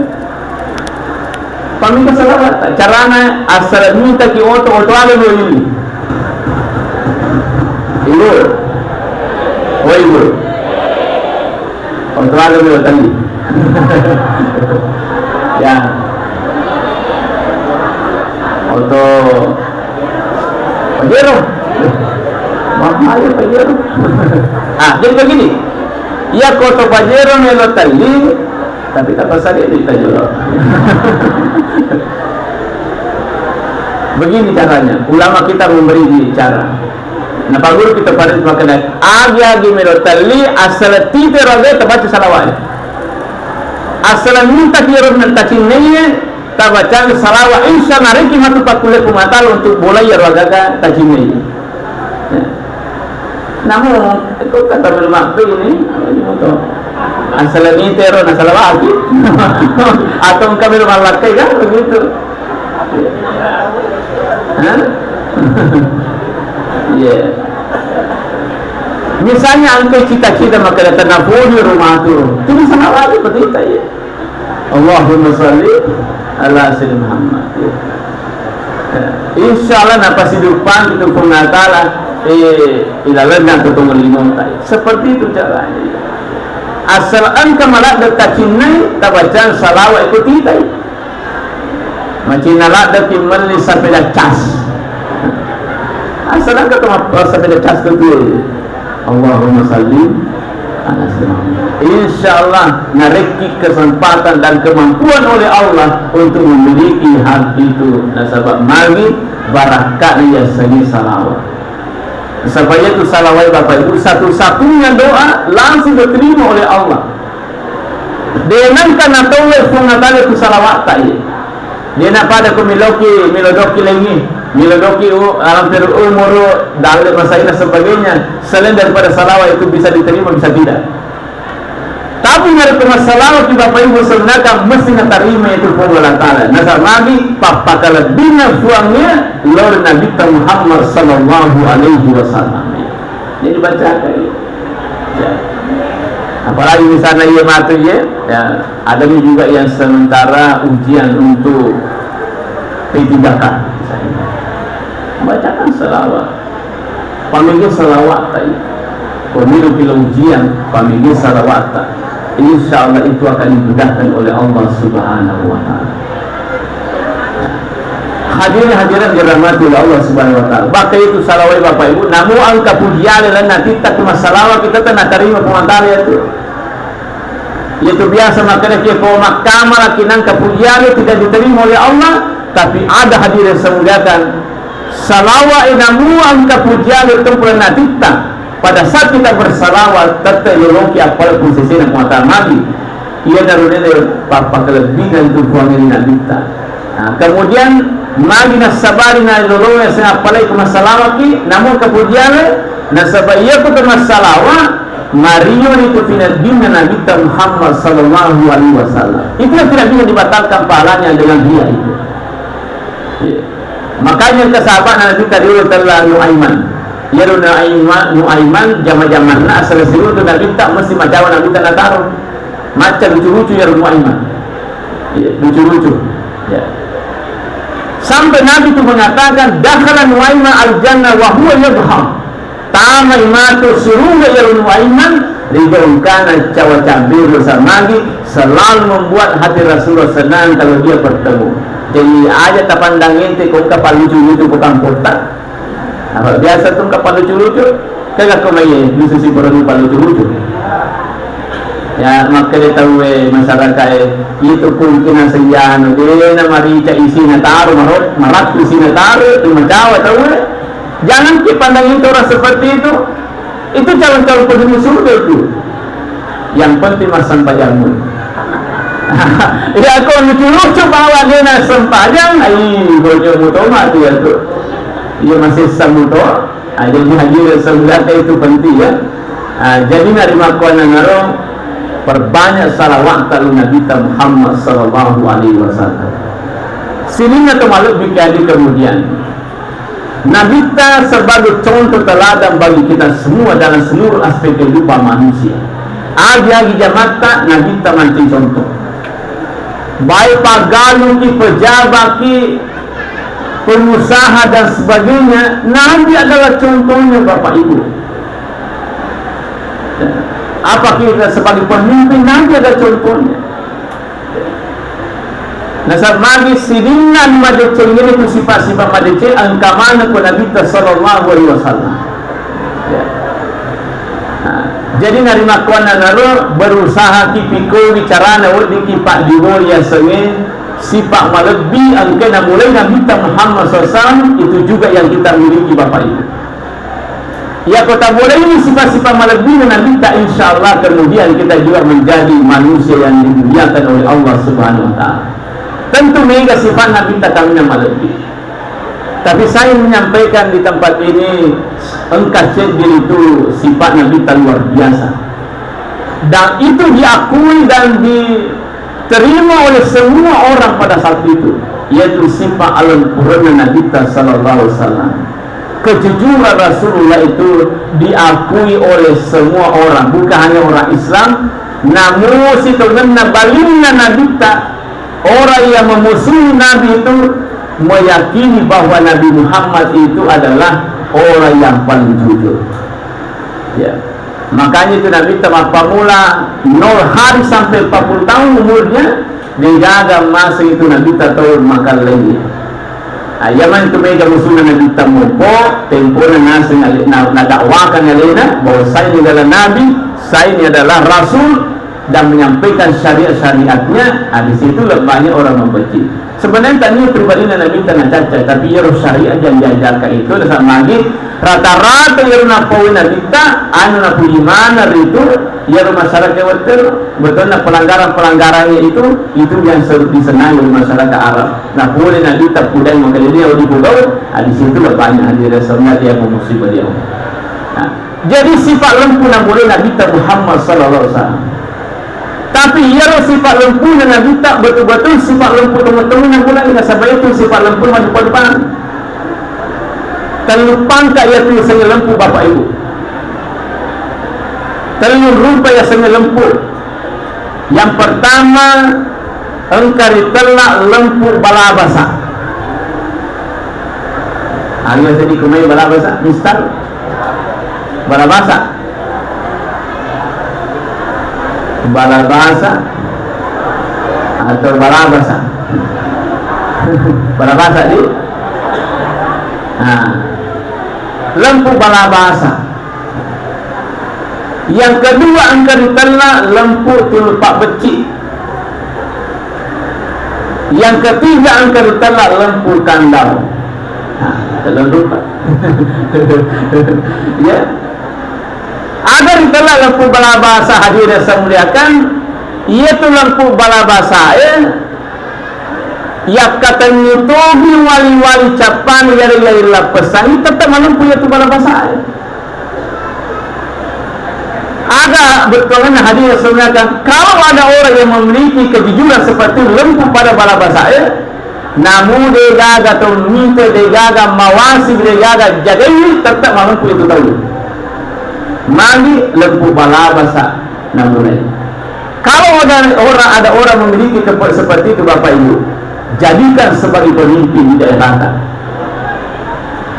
Pamminta salawat, carana asal mintaki oto, oto aga dua ini. Ibu. Oh, Ibu. Oto aga dua tadi. Ya. Oto Pajero. Mahal ya Pajero. Ah, jadi begini. Iya, ko oto Pajero melo telli, tapi tak pasal dia kita jual. Begini caranya, ulama kita memberi cara. Nah, paguru kita pada makan agi-agi melo telli, asal tite roge terbaca salawat. Asal minta kiro nanti tacinnaiye, tabacang salawat, insya Allah reki matu pakkulle Puang Allah Ta'ala untuk bolai iyaro agaga tacinnai. Ya. Namun, itu kata bermakna ini, apa ini moto? Asal ini tero na salawat. Atau engka melo mallakkai kan begitu. Hah? Iya. Misalnya engka cita-cita maka datang napuni rumah tu. Itu bisa salawat seperti itu ya. Allahumma salli ala sayyidina Muhammad. Ya. Insya Allah napasiduppang itu Puang Allah Ta'ala, eh, ilalenna ketumu lino. Seperti itu caranya. Asal engka maladde tacinnai, tabacang salawat itu titai. Macinna ladde ki melli sepeda cas. Asal engka tu mappa sepeda cas tu. Allahumma salli ala sayyidina Muhammad. Insya Allah, narekki kesempatan dan kemampuan oleh Allah untuk memiliki hal itu, nasaba magi barakka yassengnge salawat. Supaya itu salawat Bapak Ibu satu-satunya doa langsung diterima oleh Allah. De nengka natowwe Puang Allah Ta'ala ku salawatta iya. De napada ku miloki, milodoki lengi, milodoki u-, alamperu umuru, dalle masaina sebagainya. Selain daripada salawat itu bisa diterima, bisa tidak. Tapi narekko massalawaki Bapak Ibu sebenarkan mesti natarima itu Puang Allah Ta'ala. Nasaba magi pappakalebbina Puangnya lor Nabitta Muhammad sallallahu alaihi wasallam. Jadi bacakan. Ya. Apalagi misalnya iya matu ya, ya, ada nih juga yang sementara ujian untuk P tiga K misalnya. Bacakan salawat. Pamege salawatta itu. Pemilu kilo ujian, pamege salawatta. Insya Allah itu akan dimudahkan oleh Allah Subhanahu wa Ta'ala. Hadirin hadirat dirahmati oleh Allah Subhanahu wa Ta'ala. Maka itu salawat Bapak Ibu, namu engka pujiale lan natitta ku massalawa kita tena tarima Puang Allah Ta'ala itu. Itu biasa makanya kia ko makkamalaki nangka pujiale tidak diterima oleh Allah, tapi ada hadirin semuliakan. Salawa inamu angka pujiale tempuran natitta. Pada saat kita bersalawat, tette loloki apalagi sesena kuatamati. Iya darunene papa kelebihan tu puangin nabitta. Nah, kemudian magi nassabari na lolonge sing appalai ku massalawaki, namun kepujiannya nasaba iya ku massalawa, marioni tu pinaddinna Nabitta Muhammad sallallahu alaihi wasallam. Itu yang tidak bisa dibatalkan pahalanya dengan dia itu. Iya. Makanya ke sahabat Nabitta dulu telah Nuaiman. Ya Nuaiman, Nuaiman jama-jamanna asal siru tu Nabitta mesti macawa Nabitta nataro. Macca lucu-lucu ya Nuaiman. Iya, lucu-lucu. Ya. Sampai Nabi itu mengatakan, "Dakhala Nuaiman al-jannah wa huwa yadhhak." Tamai matu surga ya Nuaiman, ridho engkana cawa cabe dosa magi, selalu membuat hati Rasulullah senang kalau dia bertemu. Jadi aja tapandang ente kok kapal lucu-lucu ku kamputta. Apa biasa tu kapal lucu-lucu? Kagak kau mai, bisa si berani kapal lucu-lucu. Ya, makanya tahu eh masyarakat eh itu mungkin nasayano, dia na marica isina taruh, marot, marat isina taruh, itu mencawa tahu eh. Jangan kita pandang itu orang seperti itu. Itu calon-calon penghuni surga itu. Yang penting massempajangmu. Ya, kok lucu-lucu bawa dia nak sempajang, ai, bocor mutoma tu ya tu. Iya masih samuto. Ah, jadi hadirin semuanya itu penting ya. Ah, jadi narimakkuannanaro perbanyak salawat kalau Nabi Muhammad sallallahu alaihi wasallam. Sininna to malebbi kali kemudian. Nabitta sebagai contoh teladan bagi kita semua dalam seluruh aspek kehidupan manusia. Agi-agi jamatta, Nabitta mancaji contoh. Baik paggaluki, pejabatki, pengusaha dan sebagainya, Nabi adalah contohnya, Bapak Ibu. Apa kita sebagai pemimpin, Nabi adalah contohnya. Nasaba magi sininna madeceng ini tu sifat-sifat madeceng engka maneng ku Nabitta sallallahu alaihi wasallam. Ya. Nah, jadi narimakkuannanaro berusaha ki pikogi carana wedding ki paddibori yasengnge sifat malebbi engka namulai Nabitta Muhammad sallallahu alaihi wasallam, itu juga yang kita miliki Bapak Ibu. Iya, ko tabolaini sifat-sifat malebbina Nabitta, insya Allah kemudian kita juga menjadi manusia yang dimuliakan oleh Allah Subhanahu wa Ta'ala. Tentu mega sifat Nabitta kaminang malebbi. Tapi saya menyampaikan di tempat ini, engka seddi itu sifat Nabitta luar biasa. Dan itu diakui dan diterima oleh semua orang pada saat itu, yaitu sifat alempurenna Nabitta sallallahu alaihi wasallam. Kejujuran Rasulullah itu diakui oleh semua orang, bukan hanya orang Islam, namun sitongenna balinna Nabitta, orang yang memusuhi Nabi itu meyakini bahwa Nabi Muhammad itu adalah orang yang paling jujur. Ya. Makanya itu Nabitta mappammula nol hari sampai empat puluh tahun umurnya, degaga masa itu Nabitta tau makallaiye. Ah, iya mantu mega musunna Nabitta moppo, tempona naseng ale-, na-, nadakwakan alena bahwa saya ini adalah nabi, saya ini adalah rasul, dan menyampaikan syariat-syariatnya, ah, di situlah banyak orang membenci. Sebenarnya tania pribadina Nabitta nacacca, tapi iyaro syariat yang diajarkan itu, nasaba magi rata-rata iyaro nappaui Nabitta, anu napuji maneng ritu, iyaro masyarakat wettu, betulna pelanggaran-pelanggarannya itu, itu yang ser-, disenangi oleh masyarakat Arab. Nah, pole Nabitta pudang makalennia di pugau, ah, di situlah banyak hadirin sebenarnya yang musibah dia. Nah, jadi sifat lempu namulai Nabitta Muhammad sallallahu alaihi wasallam. Tapi iyaro sifat lempuna Nabitta betul-betul sifat lempu teman-teman yang mulai nasaba itu sifat lempu maju depan. Tellu pangka iya tu sengnge lempu Bapak Ibu. Tellu rupa iya sengnge lempu. Yang pertama, engka ritella lempu balabasa. Anu seddi kumai balabasa, misal balabasa. Balabasa atau balabasa? Balabasa di? Nah, lempu balabasa. Yang kedua engka ritella lempu tulu pabbecci. Yang ketiga engka ritella lempu kandau. Nah, tellung rupa. Ya. Aga ritella lempu balabasa, hadirin yang saya muliakan, iyatu lempu balabasae yakkatenni togi wali-wali cappana, yari-yari lappesangi, tetap malempu iyatu balabasae. Aga bettuanna, hadirin yang saya muliakan, kalau ada orang yang memiliki kejujuran seperti lempu pada balabasae, namu degaga tau mite, degaga mawasi, degaga jagai, tetap malempu itu tau. Magi lempu balabasa namulai. Kalau ada orang, ada orang memiliki kepe-, seperti itu, Bapak Ibu, jadikan sebagai pemimpin di daerah.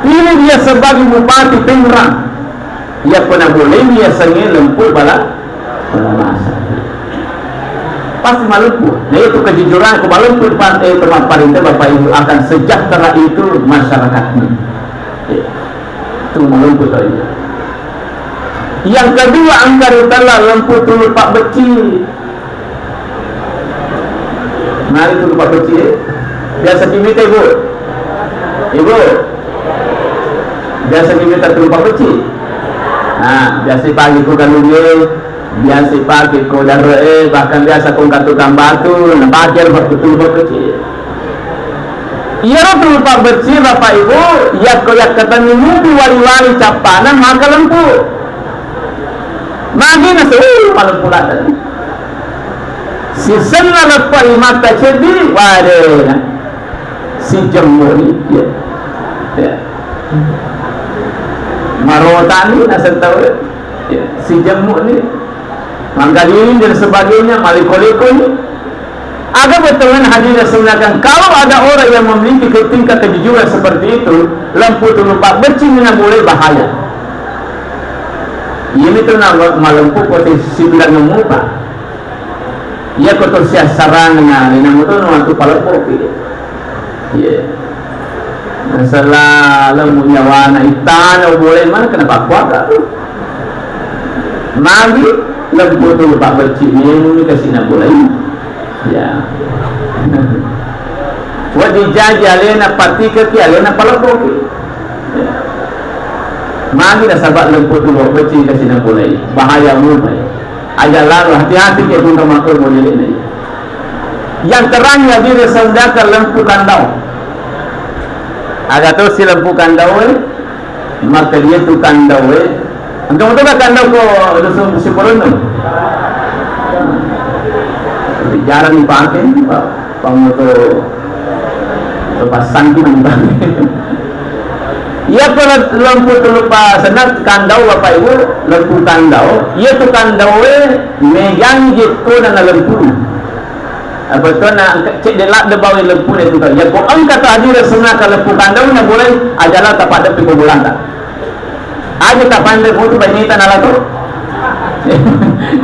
Pilih dia sebagai bupati Tangerang. Iya, pernah boleh dia sengit lempu bala, bala masa. Pasti malempu. Nah, itu kejujuran, aku malempu, Pak, eh, teman parinte, Bapak Ibu, akan sejahtera itu masyarakatnya. Ya. Itu malempu tadi. Yang kedua, engka ritella lempu tulu pabbecci. Mari tulu pabbecci, eh. Biasa kimita, Ibu? Ibu? Biasa kimita tulu pabbecci? Nah, biasa pagi ko galunge, biasa pagi ko darre, eh, bahkan biasa ko engka tukang batu, nah, pake ro tulu pabbecci. Iyaro tulu pabbecci, Bapak Ibu, yakko yakkatenni mupi wali-wali cappana, maka lempu. Magi nasu, uh, malempu ladde. Sisenna leppa imatta ceddi, wade, na. Sijemmu ni, ya. Ya. Marota ni, naseng tau, ya. Sijemmu ni. Manggadini dan sebagainya, maliko-liko ni. Aga bettuanna, hadirin yang saya muliakan, kalau ada orang yang memiliki ke-, tingkat kejujuran seperti itu, lempu tulu pabbecci ni, na boleh bahaya. Ini tuh nama malempu potensi bilang mupa. Iya, ko to siassarang na, lena muto no atu palebboki. Iya. Masalah lemu nyawana itana boleh mana kena pakkuaka. Magi lempu tulu pabbecci ni, ini kasih na boleh. Ya. Wadi jaji alena patikaki, alena palebboki. Ya. Magi nasaba lempu tulu pabbecci kasih na boleh. Bahaya mupa. Aja lalu, hati-hati ke tunggu makhluk model ini. Yang terang ya diri saudara lempu kandau. Aga to si lempu kandau, eh? Maka dia tu kandau, eh. Engka moto ka kandau ko dusun Siporonno. Jarang dipakai, Pak. Pamoto to pasang ki nang. Iya, ko lempu tulu pasenna kandau, Bapak Ibu, lempu kandau. Iya tu kandau e megang jekko na lempu. Apa to na cedde ladde bawa lempu ne tu. Iya, ko engka to adire sunaka lempu kandau na boleh aja la tapaddepi ko bolanta. Aja tapanre foto bainita nala to.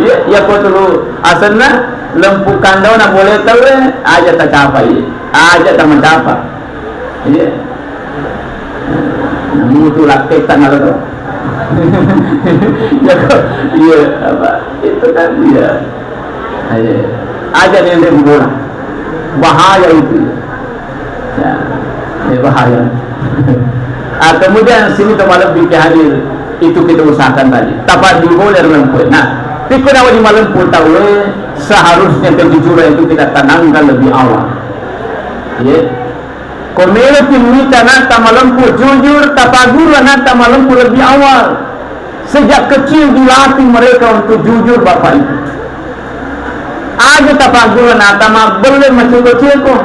Iya, iya, ko tulu asenna lempu kandau na boleh tau, eh, aja tacapai, aja tamacapa. Iya. Namu tu lakketta nala to. Iya, kok. Iya, apa? Itu kan, iya. Iya. Aja nende bola. Bahaya itu. Ya, ini bahaya. Ah, kemudian sini to malebbi ke hadir, itu kita usahakan tadi. Tapaddi bola ri lempu. Nah, pikku nawa di malempu tau, eh, seharusnya kejujuran itu kita tanamkan lebih awal. Ya. Ko melo pi mita nata malempu jujur, tapaguru nata malempu lebih awal. Sejak kecil dilatih mereka untuk jujur, Bapak Ibu. Aja tapaguru nata mabbelle maceko-ceko.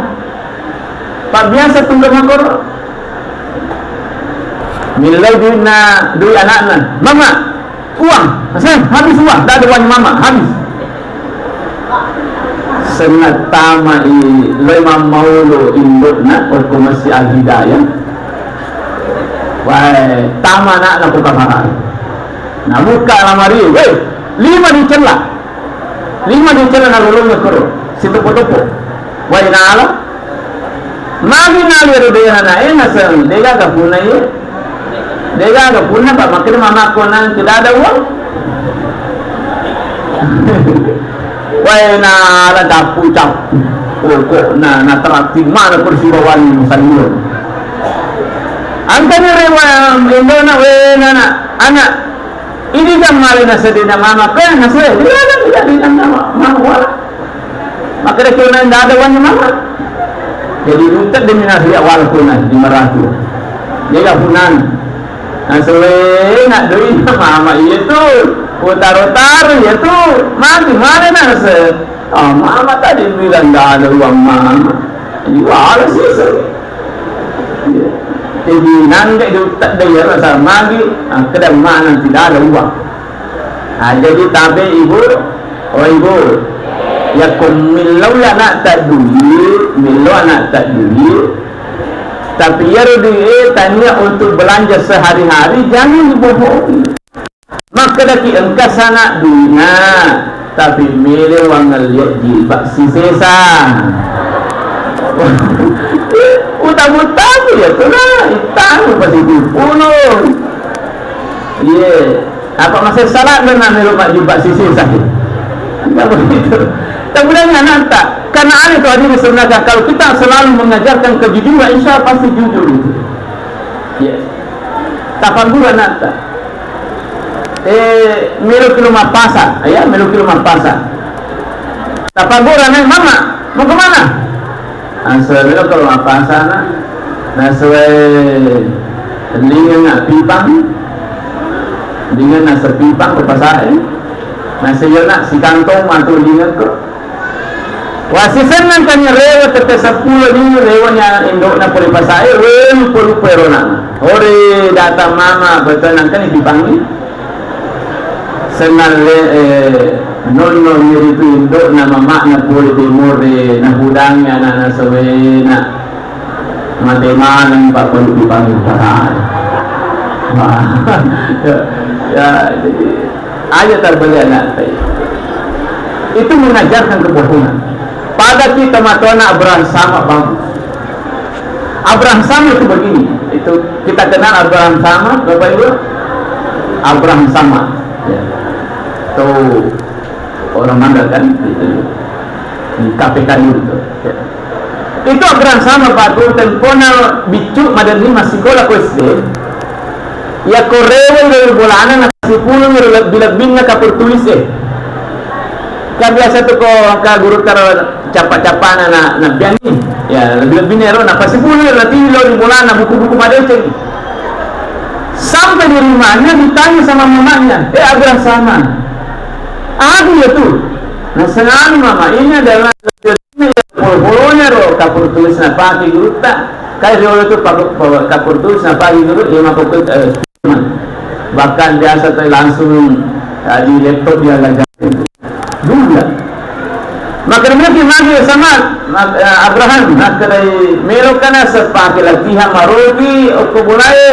Pak biasa tunggu makoro. Millai duitna, duit anakna. Mama, uang, saya habis uang, tidak ada uang mama, habis. Senna tama i loi mammaulo indokna, waktu masih Al Hidayah. Wah, tama anakna ko kamar. Nah, buka lamari, weh, lima dicella. Lima dicella na lolong koro, sitopo-topo. Wah, nala. Magi nali ro de anak e naseng, degaga punna ye. Degaga punna, Pak, makkeda mama ko nang tidak ada uang. Wae na ala cappu-cappu. Pokokna na teratting mana persibawanna musallio. Angkani rewa indona, we nana, anak. Ini kan male nasedina mama, kan nasedina, tidak, tidak, tidak, mama, mama, wala. Makkeda kena nda ada wanni mama. Jadi, rutedde mi nasria wala kona di maratu. Jaga punan. Nasewena doi mama iya tu. Utaro-taro iya tu. Mati mana nase? Ah, mama tadi bilang nda ada uang mama. Jadi, wala sih. Jadi, nangga rutedde iya rasa magi, ah, keda mana tidak ada uang. Ah, jadi tabe ibu, oh ibu, yakko millau anakta duit, millau anakta duit, tapi iyaro duit tania untuk belanja sehari-hari, jangan dibohongi. Makkedaki engka sana duitna, tapi mele wangelliat jilbab sisesa. Utamu-tamu ya tu nah, itamu pasti dipulung. Iya. Apa masih salah dengan melu majjubba sisi sakit? Tidak begitu. Kemudian anakta, karena aneh tuh hadirin sebenarnya kalau kita selalu mengajarkan kejujuran, insya Allah pasti jujur itu. Ya. Tapagguru anakta. Eh, melu kilo mapasa, ya, melu kilo mapasa. Tapagguru anak, mama, mau kemana? Nasaba melo ko mappasana, nasaba lingeng pipang, lingeng naseng pipang ko pasae, nasaba iyana sikantong matu lingeng ko. Wasisenna kanya rewe tette seppulo ni rewe nya indokna pole pasae, we lupa-lupa erona. Ore datang mama, betul nangkani pipangi. Sennalle, eh, nonno miritu indokna mama'na pole temore, nahudangi anana sewena. Mate maneng Pak Pandu Pipangi. Wah. Ya, ya, jadi, aja terbeli anak saya. Itu mengajarkan kebohongan. Pada kita matona Abraham sama, Bang. Abraham Samad itu begini, itu kita kenal Abraham Samad, Bapak Ibu? Abraham Samad, ya. Itu orang mana kan? Itu. Di K P K dulu itu. Ya. Itu Abraham Samad, Pak, itu tempona biccu madenni massikola ko S D. Yakko reweng ri bolana nasipulung ri lebbi-lebbinna kapur tulis e. Kan biasa tu ko engka gurutta ro cappa-cappana na, nabbiangi. Ya, lebbi-lebbinna ero napasipulung ri latiwi lao ri bolana buku-buku madeceng. Sampai di rumahnya ditanya sama mamanya, "Eh, Abraham Samad, anu ya tu?" Nasengani mama, ini adalah Polo-polonya ro kapur tulis napake gurutta. Kai riolo tu pa-, pa-, kapur tulis napake guru, iya mappakoi, eh, bahkan biasa tu langsung, eh, di laptop dia belajar. Dulu ya. Maka demikian magi sama, mak-, eh, Abraham, maka dari melo kana sepake latihan marogi okko bolae.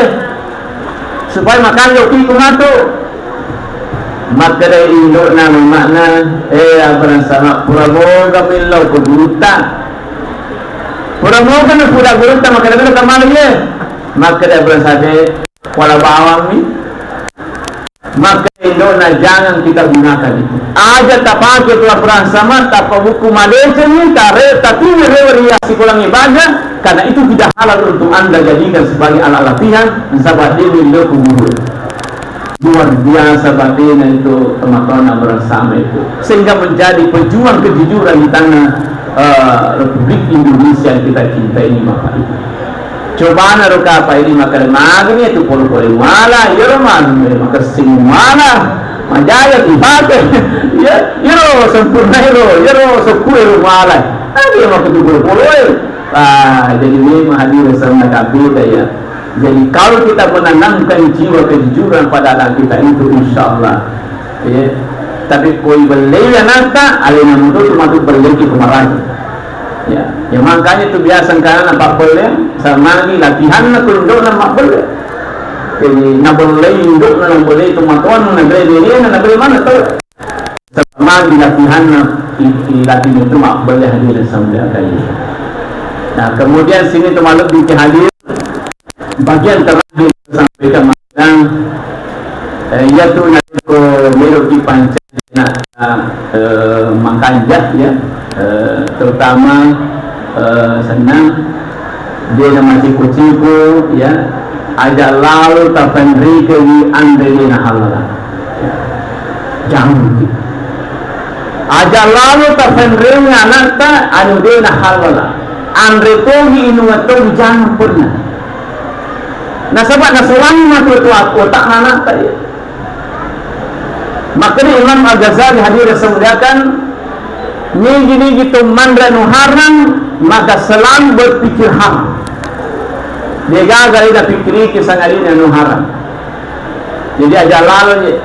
Supaya makanjaki ku matu. Makkeda indo'na mama'na, "Eh, Abraham Samad, pura moga millau ko gurutta. Pura moga na puda gurutta, makkeda melo kamala ye." Makkeda Abraham Samad, "Wala bawang mi." Makkeda indo'na, "Jangan kita gunakan itu. Aja tapake tu Abraham Samad, tappa buku madecengi, tare, tapi rewe ri sikolang ibadah, karena itu tidak halal untuk Anda jadikan sebagai alat latihan, nasaba de'mi lo kuburu." Luar biasa batena itu teman-teman bersama itu, sehingga menjadi pejuang kejujuran di tanah, eh, Republik Indonesia yang kita cintai ini, Bapak Ibu. Cobana ro kapa ini makkeda magani itu polo-polo muala, iyaro magani makessing muala, majaya dipake. Ya, iyaro sempurna ero, iyaro sokku ero muala. Tapi yang waktu itu polo-polo. Ah, jadi memang hadirin sama kabeh ya. Jadi, kalau kita menanamkan jiwa kejujuran pada anak kita itu, insya Allah, ya. Tapi koi bellei anakta, alena muto tu matu bellei ki kemarahan. Ya. Ya, makanya tu biasa karena pak bellei, sama lagi latihan na tunduk na mak bellei. Jadi, na bellei induk na bellei tu matuan na bellei dia na bellei mana tu? Selama di latihanna, i-, i-, latihan itu mak boleh hadir sampai kali. Nah, kemudian sini tu malam di hadir, bagian terakhir sampaikan malam, eh, yaitu naleko melo ki panca na, eh, Ajak, ya, eh, terutama, eh, senang, de' namaciko-ciko, ya, aja' lalo tapenrekengngi anre de' nahallala. Ya. Jangan. Aja' lalo tapenrekengngi anakta anu de' nahallala. Anre togi, inung togi, jangan pernah. Nasaba' nasolangi matu tu otakna anakta, ya. Makanya Imam Al-Ghazali hadirin yang saya muliakan, nigi-nigi to manre anu haram, maka selalu berpikir haram. De' gaga ri napikkiriki sangadinna anu haram. Jadi aja' lalo, ya.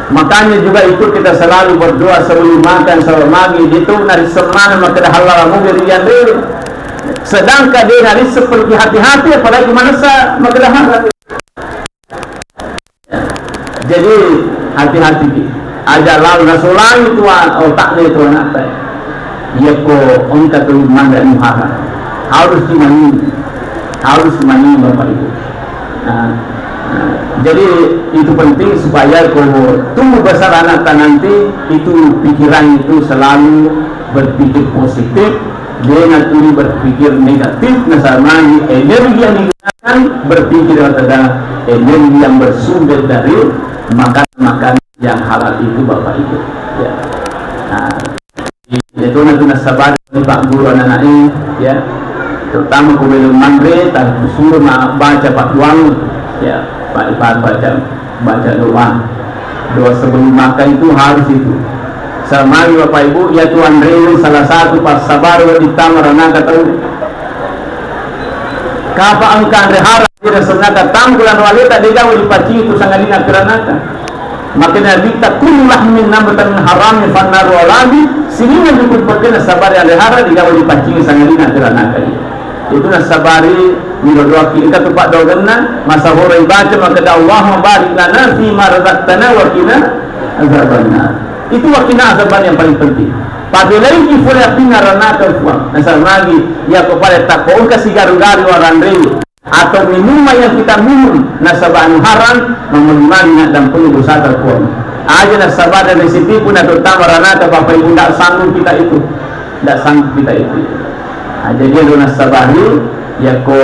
Makanya juga itu kita selalu berdoa sebelum makan, sebelum mandi, itu nari semana makkeda hallala muga ri yanre. Sedangkan de' nari seperti hati-hati, apalagi manessa makkeda haram. Jadi, hati-hati ki. Aja' lalo nasolangi tu otakna tu anakta. Iya ko engka tu manre anu haram. Harus dimanini. Harus dimanini, Bapak Ibu. Nah, nah, jadi itu penting supaya ko tumbuh besar anakta nanti itu pikiran itu selalu berpikir positif, de' natuli berpikir negatif, nasaba' energi yang digunakan berpikir adalah energi yang bersumber dari makan-makan yang halal itu, Bapak Ibu. Ya. Nah, itu nanti nasabari Pak Guru anak-anak ini, ya. Terutama ko belum manre, tak suruh ma-, baca Pak Duang, ya, Pak, Pak baca. Baca doa. Doa sebelum makan itu harus itu. Sama Bapak Ibu, ya Tuhan, rewel salah satu pas sabar wa ditama ranaka tau. Kapa engka anre haram, tidak senaka tanggulan waleta, de' gaga dipaccing itu sangadinna piranaka. Maka Nabi ta, "Kullu lahmin nabata min harami fannaru aula bih." Sininna dukung pekena sabar anre haram, de' gaga dipaccing sangadinna piranaka. Itu nasabari, miro doaki, engka tu paddoakenna, masahoro ibaca makkeda, "Allahumma barik lana fi ma razaqtana wa qina azabannar." Itu wa qina azaban yang paling penting. Pabelaiki pole apinna ranaka, Puang. Nasaba magi, iya ko pale takko engka sigaru-garu waranrei atau minuman yang kita minum nasaba anu haram, mamagi-magi naddampengi dosata, Puang. Aja nasaba dan resipi pun atau tama ranaka, Bapak Ibu, ndak sanggup kita itu. Ndak sanggup kita itu. Nah, jadi ero nassabari, yakko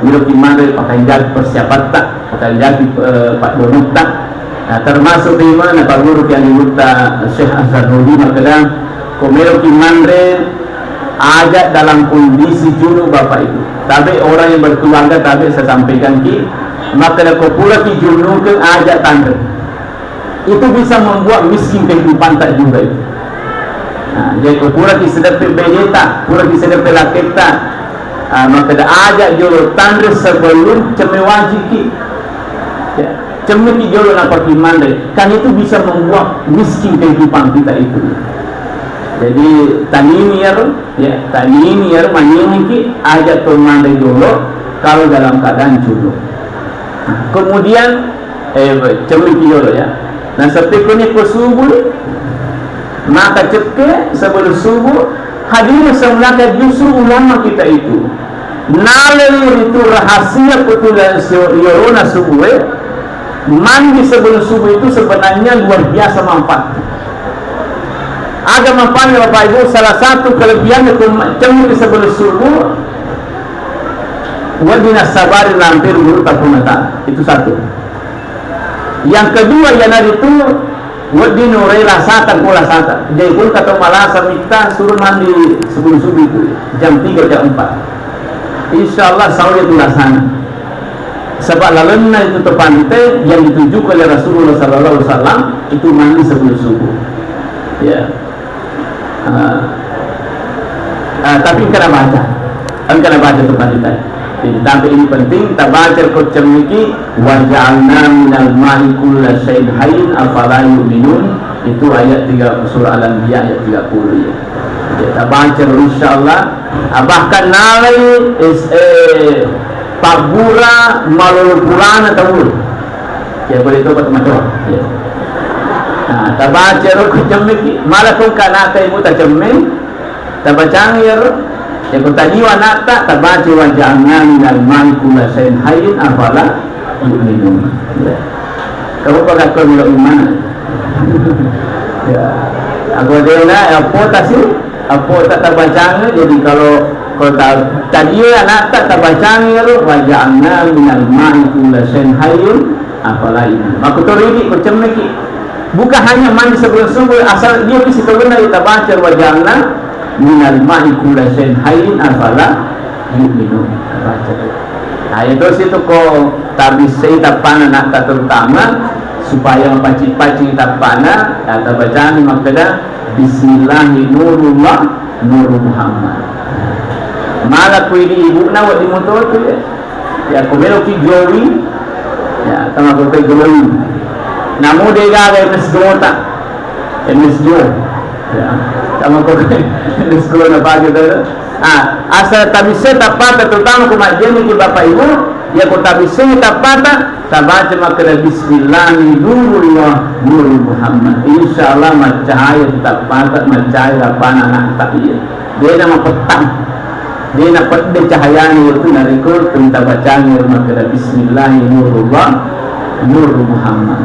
miro ki manre, pakanjaki persiapatta, pakanjaki, eh, paddonotta. Nah, termasuk ri mana Pak Guru ki anutta Syekh Azhar Nudi makkeda, ko melo ki manre, aja dalam kondisi junub, Bapak Ibu. Tabe orang yang berkeluarga, tabe saya sampaikan ki, makkeda ko pura ki junub ke, aja tanre. Itu bisa membuat miskin kehidupan tak juga itu. Nah, jadi ko pura ki sedeppe bedeta, pura ki sedeppe laketta, ah, makkeda aja jolo tanre sebelum cemme wajiki. Ya, cemme ki jolo napaki manre. Kan itu bisa membuat miskin kehidupan kita itu. Jadi, tanini yaro, ya, tanini yaro, manyiniki aja to manre jolo kalau dalam keadaan junub. Nah, kemudian, eh, cemmiki jolo ya. Nah, seppikuni ko subuh, maka cekke sebelum subuh, hadirin semuanya, justru ulama kita itu nalai itu rahasia petulan yorona subuh, eh, mandi sebelum subuh itu sebenarnya luar biasa manfaat. Ada manfaatnya, Bapak Ibu, salah satu kelebihannya, cemmiki sebelum subuh, wedding nassabari lampe ri guru tapunata. Itu satu. Yang kedua, iyanaritu wedding nurai lasata, ko lasata. Jadi, ko engka to malasa mitta, suruh mandi sebelum subuh itu, jam tiga, jam empat. Insya Allah, sauri itu lasana. Sebab lalenna itu tepante yang ditunjukkan oleh Rasulullah sallallahu alaihi wasallam itu mandi sebelum subuh. Ya. Ah. Ah, tapi engka nabaca. Engka nabaca tu panita. Jadi, tapi ini penting, tabaca ko cemmiki, "Wa ja'alna minal ma'i kulla syai'in hayyin, afala yu'minun." Itu ayat tiga, surah Al-Anbiya ayat tiga puluh, ya. Ya, tabaca, insyaallah. Ah, bahkan nalai is-, eh, pabbura malolo purana tau. Ya, boleh tobat macoa. Ya. Nah, tabaca ro ko cemmiki. Malah ko engka anakta ibu tacemme, tabacang iyaro. Ya, ko tadiwa anakta, tabaca, "Wa ja'alna minal ma'i kulla syai'in hayyin, afala yu'minun." Ya. Kamu pakai kau bilang mana? Ya. Aku dena, ya, pota sih, apa tak terbaca, jadi kalau, kalau tak, tadi ya, anak tak terbaca, ya, lu, "Wa ja'alna minal ma'i kulla syai'in hayyin," apalagi. Aku tuh ini, aku cemeki. Bukan hanya mandi sebelum subuh, asal dia bisa benar kita baca, "Wa ja'alna minal ma'i kulla syai'in hayyin," afala yu'minun. Baca. Nah, itu situ ko tabissei tappana anak tak terutama, supaya mapaccing-paccing tappana, ya, tabacani makkeda, "Bismillahi nurullah, nuru Muhammad." Mala ku idi ibuna wedding mutotu, ya. Ya, ko meloki jowi, ya, tama ko ke jowi. Namu de gaga M S Gota, M S Go. Ya, tama ko ke M S Go na pake tu. Ah, asal tabissei tappata, terutama ko majjeni ki Bapak Ibu, ya, ko tabissei tappata, tabaca makkeda, "Bismillahi nurullah, nuru Muhammad." Insya Allah maccahaya tappata, maccahaya rapana anak tak iya. Dena mapettang. Dena pedde cahayana itu narekko tun tabacangi makkeda, "Bismillahi nurullah, nuru Muhammad."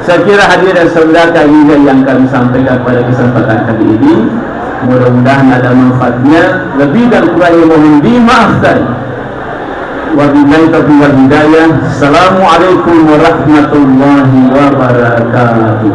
Saya kira hadirin dan saudara kami yang kami sampaikan pada kesempatan kali ini, mudah-mudahan ada manfaatnya. Lebih dan kurangnya mohon dimaafkan. Wabillahi taufiq wal hidayah. Assalamualaikum warahmatullahi wabarakatuh.